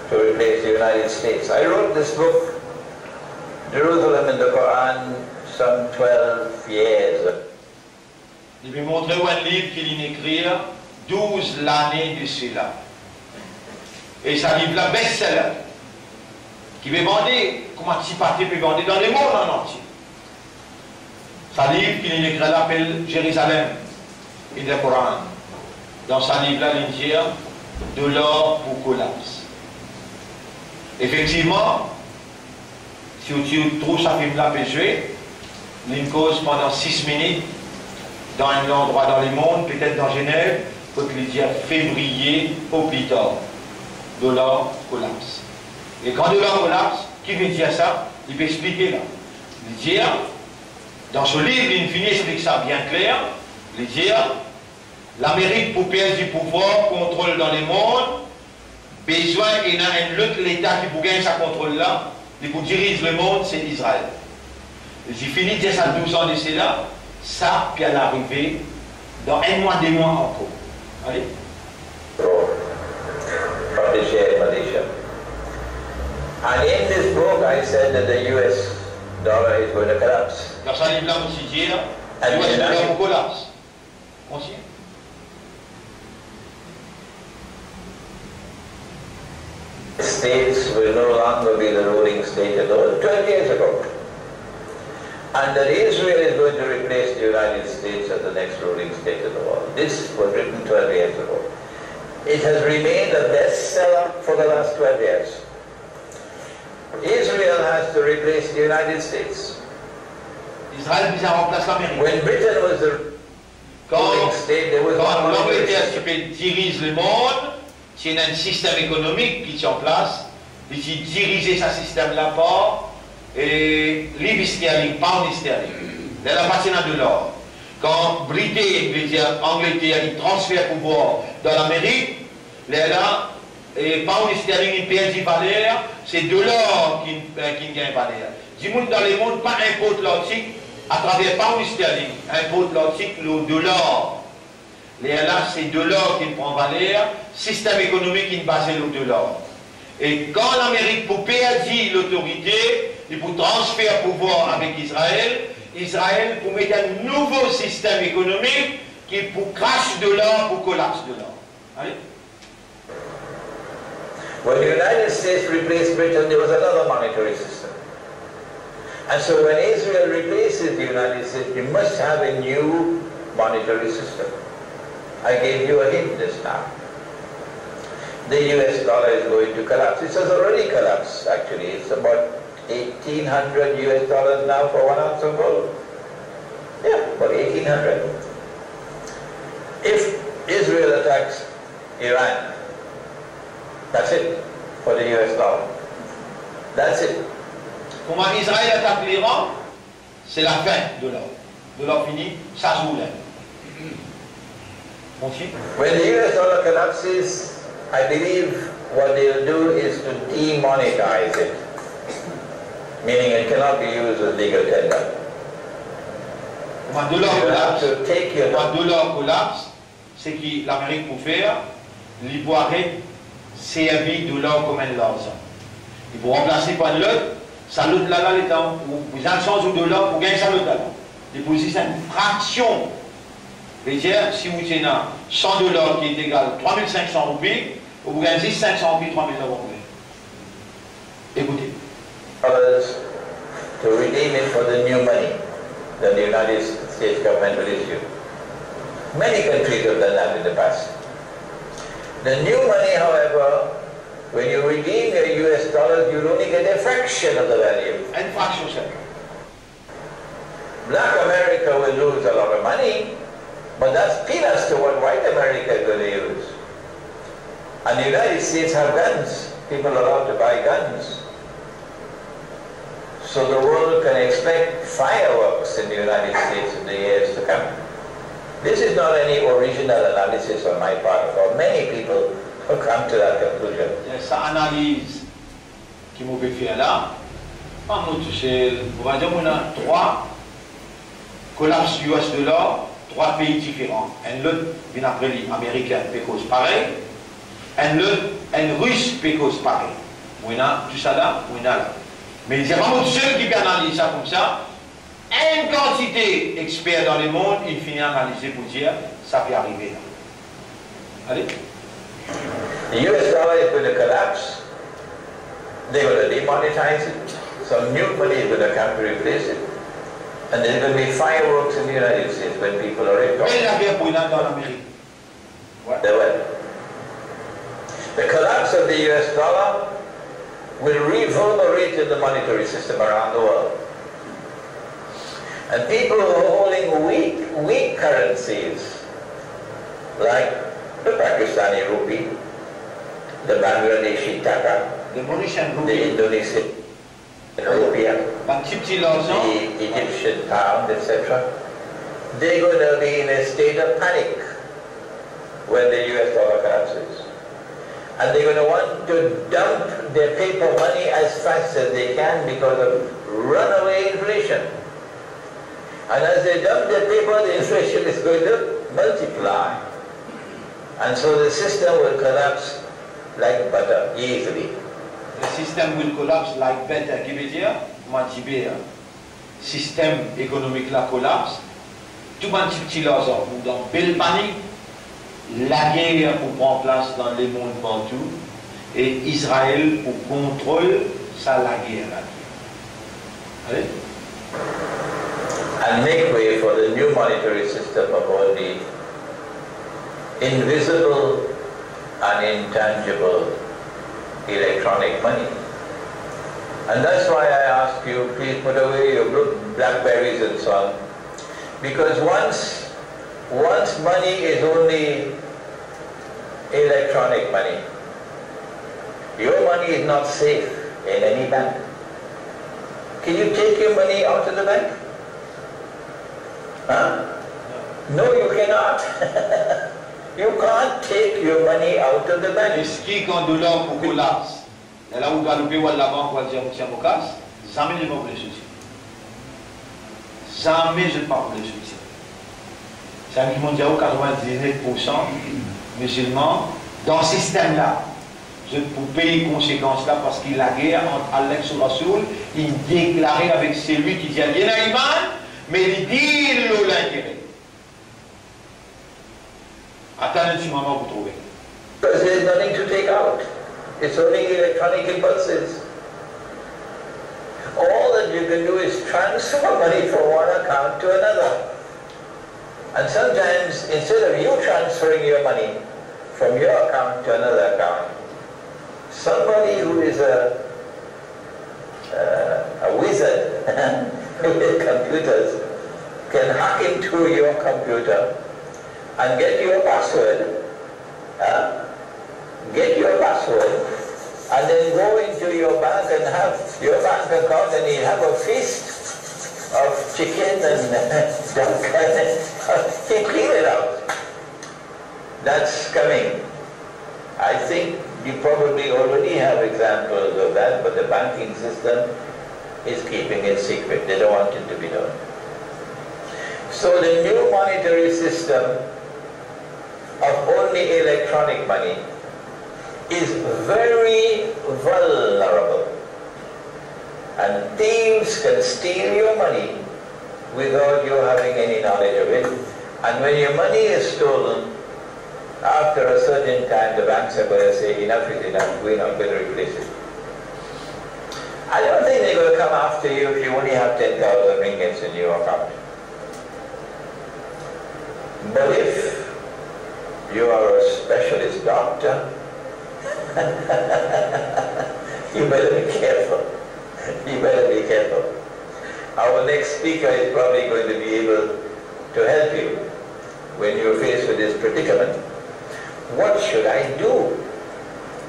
to replace the United States. I wrote this book, Jerusalem in the Quran, some twelve years ago. Li pe montre ou enn liv ki linn ekrir douz lane de sela. E sa liv la best seller. Ki pe vande kouma ti pate pe vande dan lemond an antie. Sa liv ki linn ekrir la apel Jerusalem in the Quran. Dan sa liv la, linn dir dolar pou kolaps. Efektivman, si ou ti trouv sa fim la pe zwe, linn koz pandan sis minit dan enn landrwa dan lemond, petet dan Zenev, kot li dir fevriye o pli tar, dolar kolaps. E kan dolar kolaps, ki vedir sa? Li pe explike la. Li dir, dan so liv, linn fini explik sa bien kler, li dir, Lamerik pou perdi pouvwar, kontrol dan lemond, bezwin ena enn lot leta ki pou gagn sa kontrol la, li pou diriz lemond, se Izrael. Li fini dir sa douz an de sela, Sa pe al arive dan enn mwa, de mwa ankor. Ale. From the share in Malaysia. And in this book, I said that the U S dollar is going to collapse. Dan sa liv la, mo ti dir, and U S dollar pou kolaps. Kontign. States will no longer be the ruling state of the world, twelve years ago. And that Israel is going to replace the United States as the next ruling state of the world. This was written twelve years ago. It has remained a bestseller for the last twelve years. Israel has to replace the United States. Izrael bizin ranplas Lamerik. When Britain was the Kan, kan Langleter ti pe diriz lemond, ti ena enn sistem ekonomik ki ti an plas, li ti dirize sa sistem la par, e, liv sterling, pound sterling. Lerla pa ti ena dolar. Kan Britain, vedir Angleter, li transfer pouvwar dan Lamerik, lerla, e, pound sterling inn perdi valer, se dolar ki, e, ki gagn valer. Dimoun dan lemond pa inport lartik atraver pound sterling, inport lartik lor dolar. Lerla se dolar ki pran valer, sistem ekonomik inn baze lor dolar. E kan Lamerik pou perdi lotorite, li pou transfer pouvwar avek Izrael, Izrael pou met enn nouvo sistem ekonomik ki pou kras dolar, pou kolaps dolar. Ale. When the United States replaced Britain, there was another monetary system. And so when Israel replaces the United States, you must have a new monetary system. I gave you a hint just now. The U S dollar is going to collapse. It has already collapsed, actually. It's about eighteen hundred U S dollars now for one ounce of gold. Yeah, about eighteen hundred. If Israel attacks Iran, that's it for the U S dollar. That's it. Kouma Izrael atak Liran, se lafin dolar. Dolar fini, sa zour la. Kontign. When the U S dollar collapses, I believe what they'll do is to demonetize it, meaning it cannot be used as legal tender. Kouma dolar kolaps, kouma dolar kolaps, seki Lamerik pou fer, li pou aret servi dolar kouma enn larzan. Li pou ranplase par enn lot, sa lot la la, letan ou bizin sanz ou dolar, ou gagn sa lot la la. Li pou zis enn fraksion. Vedir, si ou ti ena san dolar ki egal trwa mil sink san roupi, ou pou gagn zis sink san roupi, trwa mil dolar. Ekoute. Dollars to redeem it for the new money that the United States government will issue. Many countries have done that in the past. The new money, however, when you redeem your U S dollars, you'll only get a fraction of the value. Enn fraksion selman. Black America will lose a lot of money, but that's peanuts to what white America is going to use. And the United States have guns. People are allowed to buy guns. So the world can expect fireworks in the United States in the years to come. This is not any original analysis on my part, for many people have come to that conclusion. Yes, sa analiz ki mo pe fer la, pa mo tousel. Mo va dir mo ena trwa kolaps U S dolar, trwa pei diferan. Enn lot vinn apre li, Amerikin, pe koz parey. Enn lot, enn Ris pe koz parey. Mo ena tousala, mo ena la. Me se pa mo tousel ki pe analiz sa koumsa. Enn kantite exper dan lemond inn fini analize pou dir sa pe arive la. Ale. The U S dollar is going to collapse. They're going to demonetize it. Some new money is going to come to replace it. And there's going to be fireworks in the United States when people are in. Bel lager pou ena dan Lamerik. They will. The collapse of the U S dollar will reverberate in the monetary system around the world. And people who are holding weak, weak currencies, like the Pakistani rupee, the Bangladeshi taka, the Mauritian rupee, the Indonesian rupiah, bann tipti larzan, the Egyptian pound, et cetera, they're going to be in a state of panic when the U S dollar collapses. And they're going to want to dump their paper money as fast as they can because of runaway inflation. And as they dump their paper, the inflation is going to multiply. And so the system will collapse like butter, easily. The system will collapse like butter, ki vedir, kouma diber. Sistem ekonomik la kolaps, tou bann tipti larzan pou dan bel panik, lager pou pran plas dan lemond partou, e Izrael pou kontrol sa lager la. Ale. And make way for the new monetary system of only invisible and intangible electronic money. And that's why I ask you, please put away your bl-, Blackberries and so on, because once, once money is only electronic money, your money is not safe in any bank. Can you take your money out of the bank? Huh? No, you cannot. You can't take your money out of the bank. Eski kan dolar pou kolaps, lerla ou galope, ou al labank, ou al dir, "Mo tir mo kas"? Zame zot pa pou les sorti. Zame zot pa pou les sorti. Sa ki mo dir ou, katrevin-diz-nef poursan mizilman dan sistem la, zot pou pey konsekans la, parski lager ant Allah ek so Rasoul, li deklare avek selwi ki dir li ena iman, me li dil lor lintere. Atann enn ti moman pou trouve. Because there's nothing to take out. It's only electronic impulses. All that you can do is transfer money from one account to another. And sometimes, instead of you transferring your money from your account to another account, somebody who is a, uh, a wizard with computers can hack into your computer and get your password, uh, get your password, and then go into your bank and have your bank account, and he'll have a feast of chicken and duck, and he clean it out. That's coming. I think you probably already have examples of that, but the banking system is keeping it secret. They don't want it to be known. So the new monetary system of only electronic money is very vulnerable. And thieves can steal your money without you having any knowledge of it. And when your money is stolen, after a certain time, the banks are gonna say, "Enough is enough, we're not gonna replace it." I don't think they're gonna come after you if you only have ten thousand ringgits in your account. But if you are a specialist doctor, you better be careful. You better be careful. Our next speaker is probably going to be able to help you when you're faced with this predicament. What should I do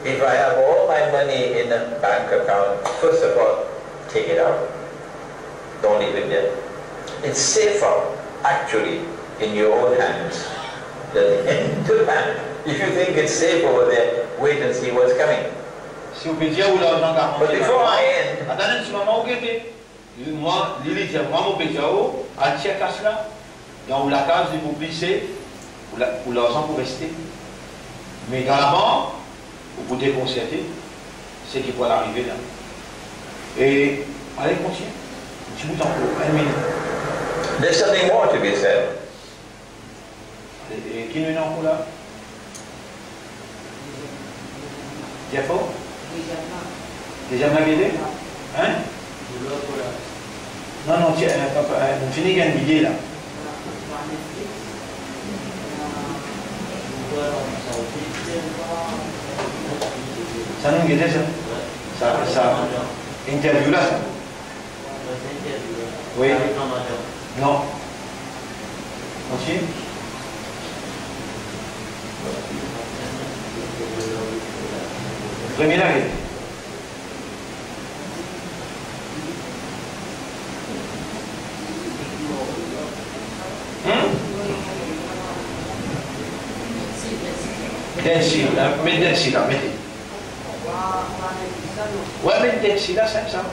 if I have all my money in a bank account? First of all, take it out. Don't leave it there. It's safer, actually, in your own hands than in the bank. If you think it's safe over there, wait and see what's coming. Si ou pe dir ou larzan garanti. But before I end, atann enn ti moman, ou gete. Li, mwa, li, li dir, mwa, mo pe dir ou, al tir kas la, dan ou lakaz, li pou pli safe, ou la, ou larzan pou reste. Me dan labank, ou pou dekonserte seki pou al arive la. E, ale, kontigne. Ti bout ankor, enn minit. There's something more to be said. E, e, ki nou ena ankor la? Dir for? Dezyem la gete? Hein? Non, non, ti, eh, papa, eh, nou fini gagn lide la. Sa nou gete sa? Sa, sa interview la sa? Oui. Non. Kontigne. Premie la, oui. Hmm? Densy la, met Densy la, met. Ouais, met Densy la, sinp sa.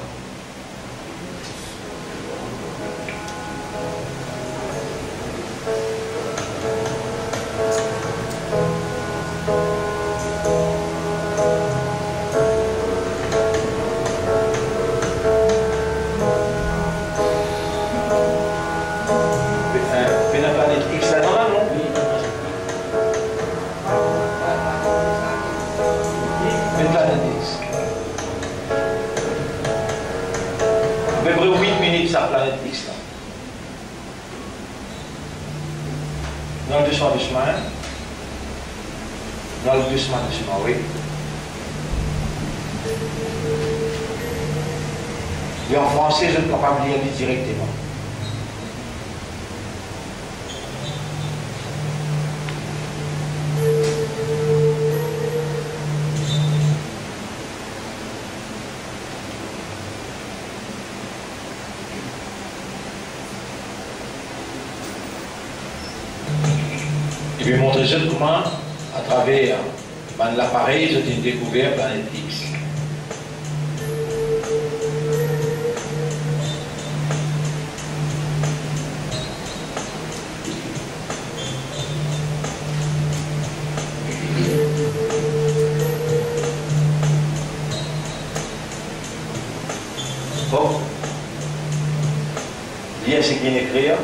Nou al dousman, dousman, hein? Nou al dousman, dousman, wi. E an franse, zot kapav lir li direkteman. Li pe montre zot kouma, atraver bann laparey, zot inn dekouver planet X. Bon. Lir seki inn ekrir.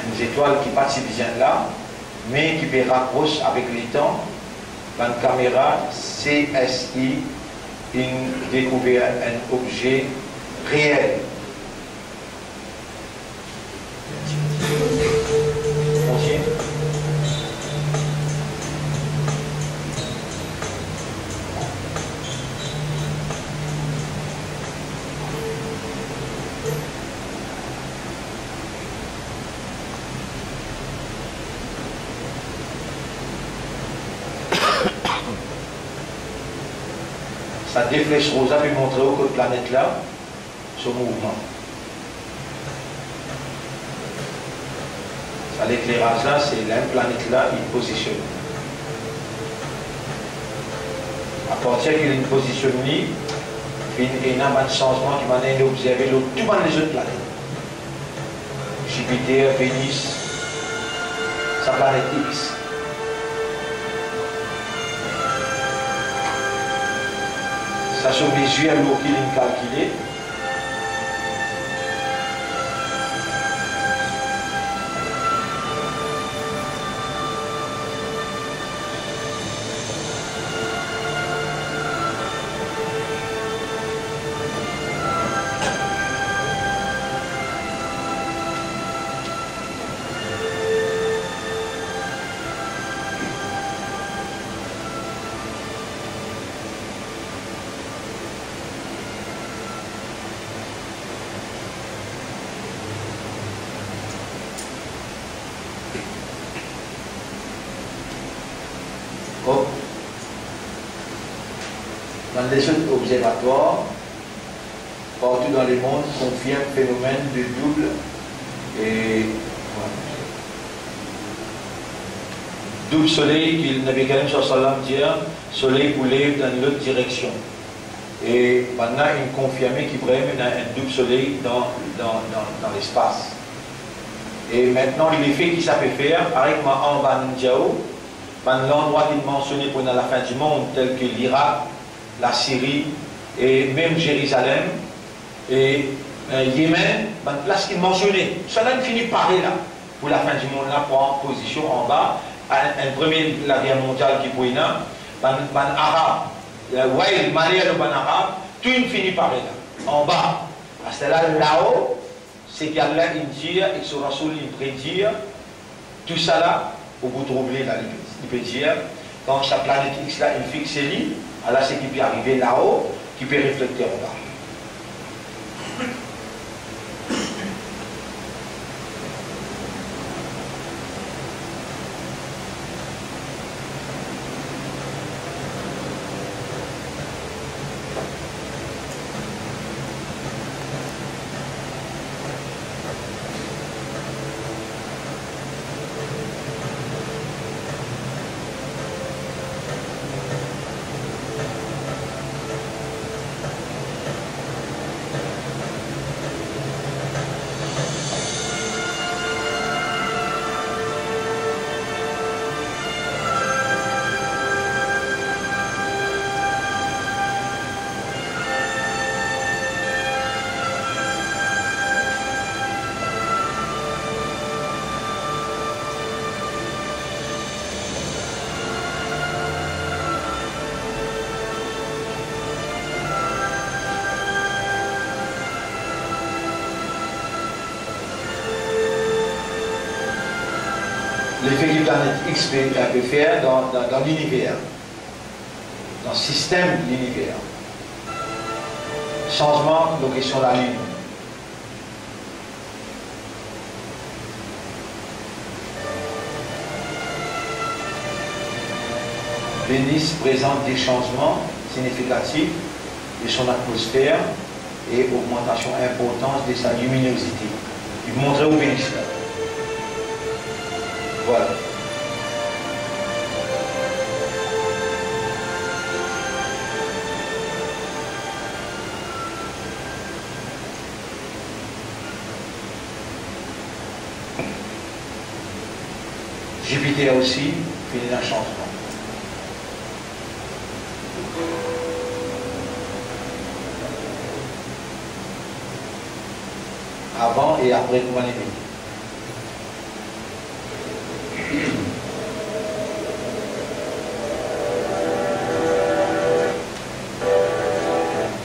Enn zetwal ki pa ti bizin la, me ki pe rapros avek letan. Bann kamera C S I inn dekouver enn obze reel. Sa de fles roz la pe montre ou kot planet la so mouvman. Sa lekleraz la, se la planet la inn pozisionn. Apartir ki linn pozisionn li, finn ena bann sanzman ki bann inn obzerve lor tou bann lezot planet. Jupiter, Venus, sa planet X. Sa so mezir lor ki linn kalkile. Bon. Bann lezot obzervatwar partou dan lemond konfirm fenomenn de doub, e, doub soley ki Nabi Karim sallallahu alayhi wa sallam dir, soley pou lev dan lot direksion. E bannla inn konfirme ki vremem ena enn doub soley dan, dan, dan, dan lespas. E mintnan, lefe ki sa pe fer, parey kouma anba nou dir ou, bann landrwa ki mansione pou ena lafin dimond, tel ki Lirak, Lasiri, e mem Zerizalem, e, e, Yemen, bann plas ki mansione, sa la inn fini pare la. Pou lafin dimond la, pran pozision anba, enn, enn premie lager mondial ki pou ena, bann, bann Arab, e, way, maler lor bann Arab, tou inn fini pare la. Anba, aster la, lao, seki Allah inn dir ek so Rasoul inn predir, tousala, ou pou trouv li la, li pe, li pe dir, kan sa planet X la inn fixe li, ala seki pe arive lao, ki pe reflekte anba. Lefe ki planet X pe, pe fer dan, dan, dan liniver, dan sistem liniver. Sanzman lor kestion Lalinn. Venus prezant de sanzman signifikatif de son atmosfer e ogmantasion inportans de sa liminozite. Li montre ou Venus la. Vwala. Zipiter osi finn ena sanzman. Avan e apre kouma li vini.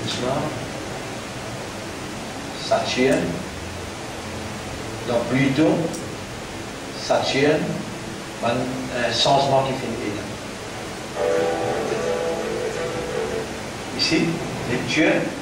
Dousman. Saturn, dan Pluton, Saturn, bann, eh, sanzman ki finn ena. Isi, Neptin.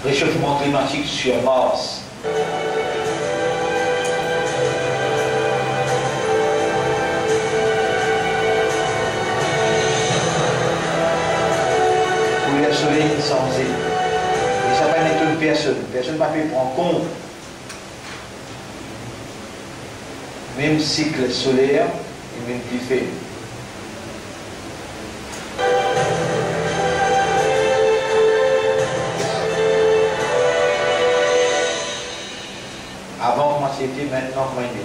Resofman klimatik sir Mars. Kouler soley inn sanze. E sa pa inn etonn personn. Personn pa pe pran kont. Mem sik soler e mem dife. Avan kouma ti ete, aster kouma li ete.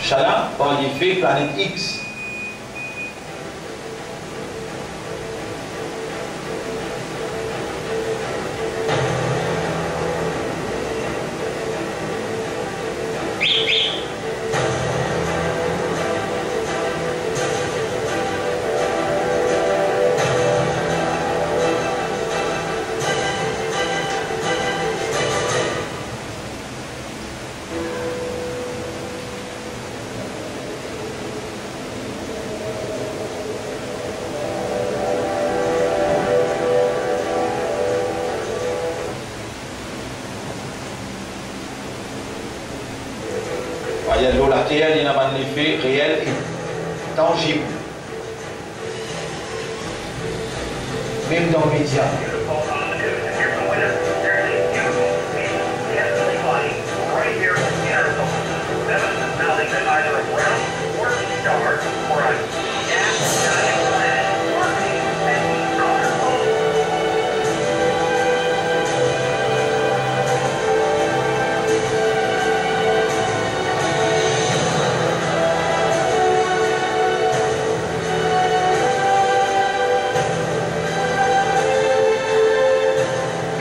Sala par lefe planet X. Aster lor Later, li ena bann lefe reel e tanzib. Mem dan media.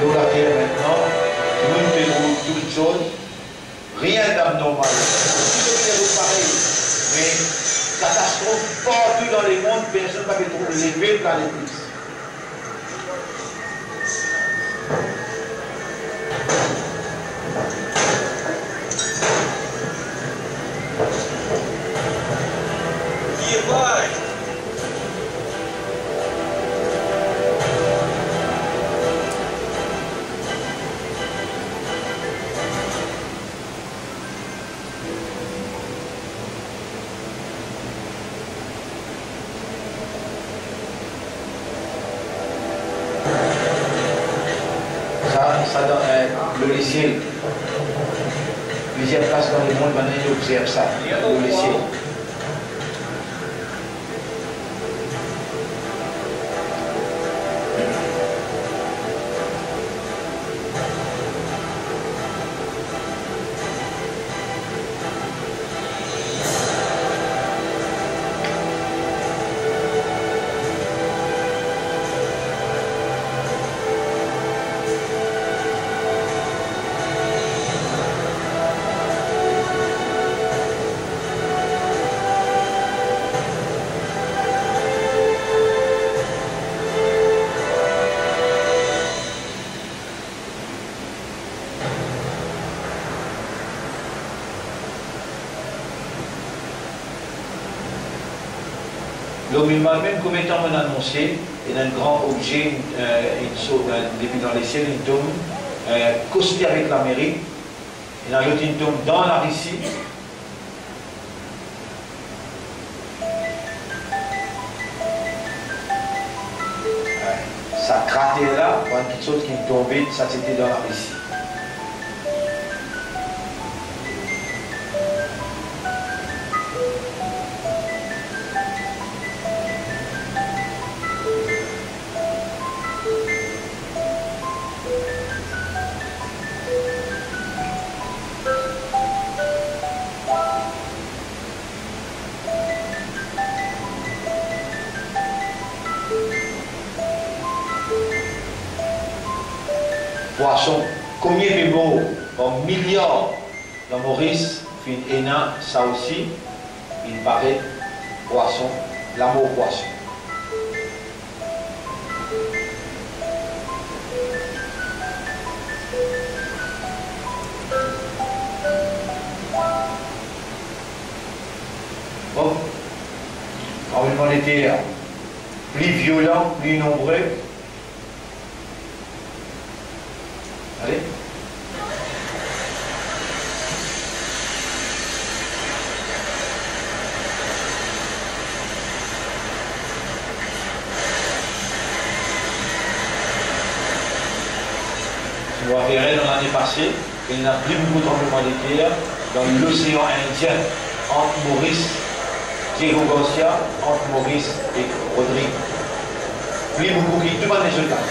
Lor Later mintnan, dimoun pe trouv tou kiksoz, rien d'abnormal. Tou zot pe rod parey, me katastrof partou dan lemond, personn pa pe trouv lefe planet X. Sa, sa dan, eh, lor lesiel. Plizier plas dan lemond, bann inn obzerv sa, lor lesiel. Kouma mem, kouma mo anonse, ena enn gran obze, eh, enn so-, eh, depi dan lesiel, inn tom, eh, koste avek lameri, ena lot inn tom dan Larisi. Sa krater la, bann kiksoz ki tonbe, sa ti ete dan Larisi. Pwason, komie pe mor par miliar dan Moris, finn ena sa osi, inn paret pwason, lamor pwason. Bon, tranbleman de ter, pli violan, pli nonbre. Ale. Si nou regarde dan lane pase, ena pli boukou tranbleman de ter dan Losean Indien, ant Moris, Diego Garcia, ant Moris ek Rodrig. Pli boukou ki tou bann lezot la.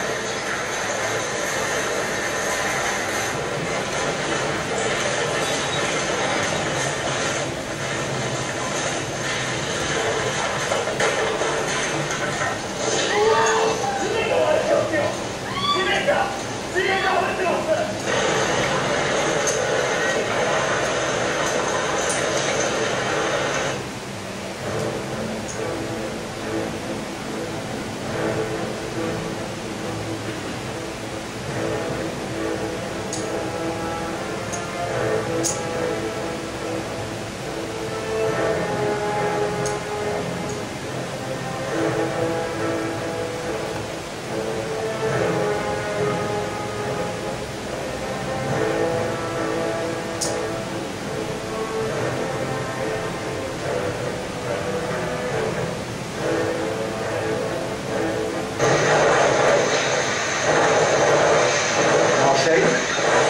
Marseille,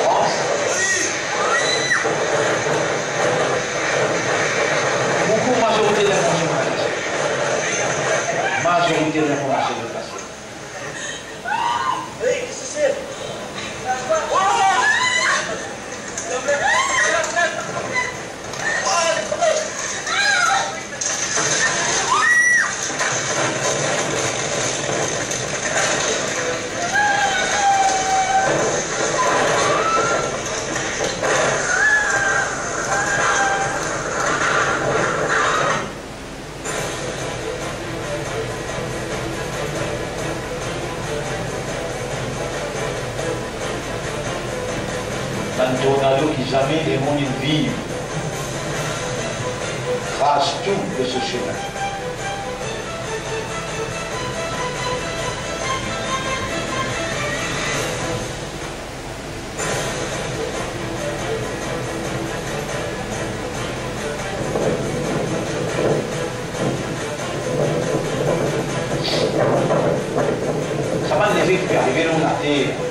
France. Boukou, mazorite linformasion. Mazorite linformasion. Bann tornado ki zame lemonn inn viv, kraz tou lor so semin. Sa bann neve ki pe arive lor later.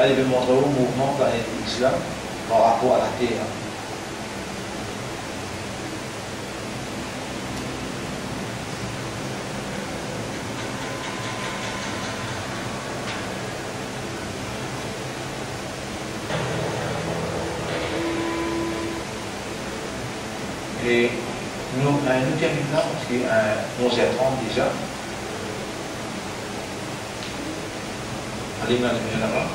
Li pe montre ou mouvman planet X la par rapor a Later. E nou, eh, nou terminn la, parski, eh, onz er trant deza. Alim lalimier laba.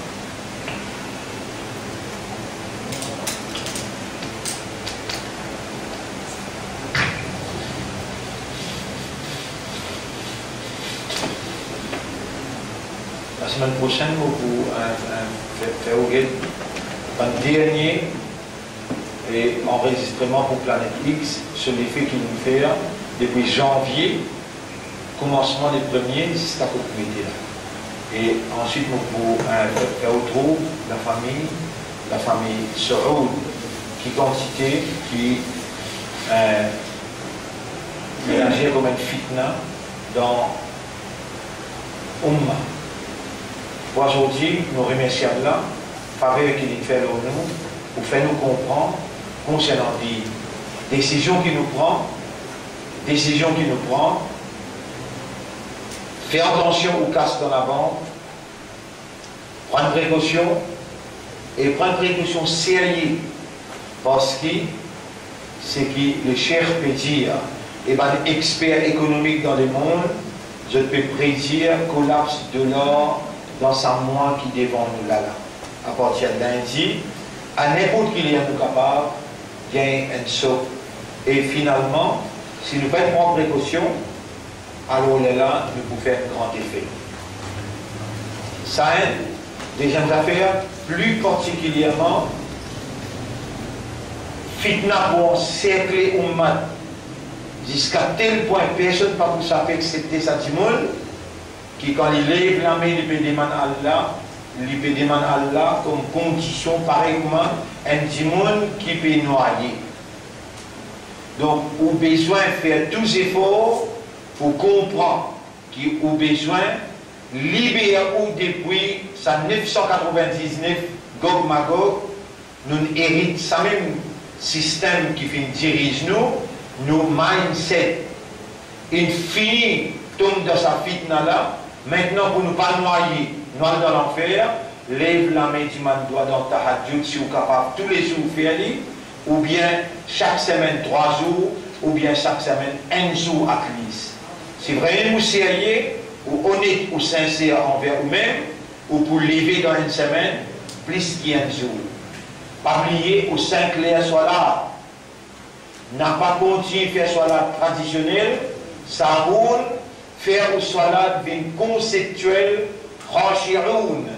Lasemenn prosenn, mo pou, eh, eh, fer, fer ou get bann dernie, eh, anrezistreman pou Planet X, so lefe ki nou fer depi zanvie, koumansman le premie ziska kot nou ete la. E answit, mo pou, eh, fer, fer ou trouv lafami, lafami Saoud, ki kantite ki, eh, ki azir kouma enn fitna dan oumma. Pou azordi, nou remersie Allah, faver ki li fer lor nou, pou fer nou konpran konsernan vi, desizion ki nou pran, desizion ki nou pran, fer atansion ou kas dan labank, pran prekosion, e pran prekosion serye, parski seki le Sheikh pe dir, e bann exper ekonomik dan lemond, zot pe predir kolaps dolar dan sa mwa ki devan nou la la. Apartir lindi, a ninport ki ler nou kapav gagn enn sok. E finalman, si nou pa pran prekosion, alor lerla nou pou fer enn gran defe. Sa enn. Deziem zafer, pli partikilierman, fitna pou anserkle oummat ziska tel pwin personn pa pou sa pe aksepte sa dimoun, ki kan li lev lame, li pe demann Allah, li pe demann Allah kom kondision parey kouma enn dimoun ki pe nwaye. Donk, ou bizin fer tou zefor pou konpran ki ou bizin liber ou depi sa nef san katrovin-diznef Gog Magog, nou erit sa mem sistem ki finn diriz nou, nou mindset. Inn fini tom dan sa fitna la, aster pou nou pa nwaye, nou al dan lanfer, lev lame, dimann dwa dan tahajjud, si ou kapav toulezour fer li, oubien sak semenn trwa zour, oubien sak semenn enn zour at least. Si vremem ou serye, ou onet, ou sinser anver oumem, ou pou leve dan enn semenn plis ki enn zour. Pa bliye ou sink ler swala. Napa kontign fer swala tradisionel, sa pou fer ou swala vinn konseptiel, khashi'oun.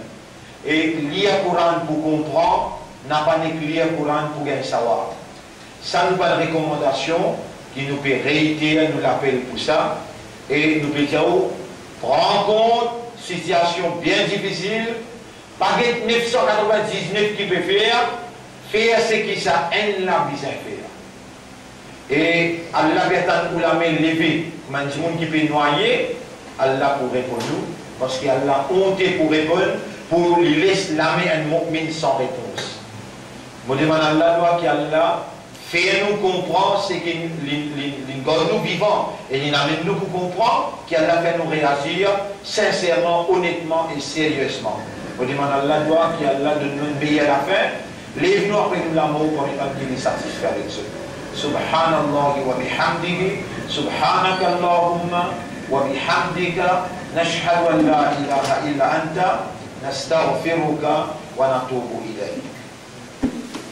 E lir Koran pou konpran, napa nek lir Koran pou gagn sawab. Sa nou bann rekomandasion ki nou pe reiter, nou lapel pou sa, e nou pe dir ou, pran kont sitiasion bien difisil, pa get nef san katrovin-diznef ki pe fer, fer seki sa enn la bizin fer. E Allah pe atann ou lame leve, kouma enn dimoun ki pe nwaye, Allah pou reponn ou, parski Allah onte pou reponn, pou li les lame enn mo'min san repons. Mo demann Allah lwa ki Allah fer nou konpran seki li, li, li gard nou vivan e li amenn nou pou konpran, ki Allah fer nou reazir sinserman, onetman e seriezman. Mo demann Allah lwa ki Allah donn nou enn meyer lafin, lev nou apre nou lamor parmi bann ki li satisfe avek zot. Subhanallahi wa bihamdihi, subhanakallahumma wa bihamdika, nashhadu an la ilaha illa anta, nastaghfiruka wa natubu ilayk.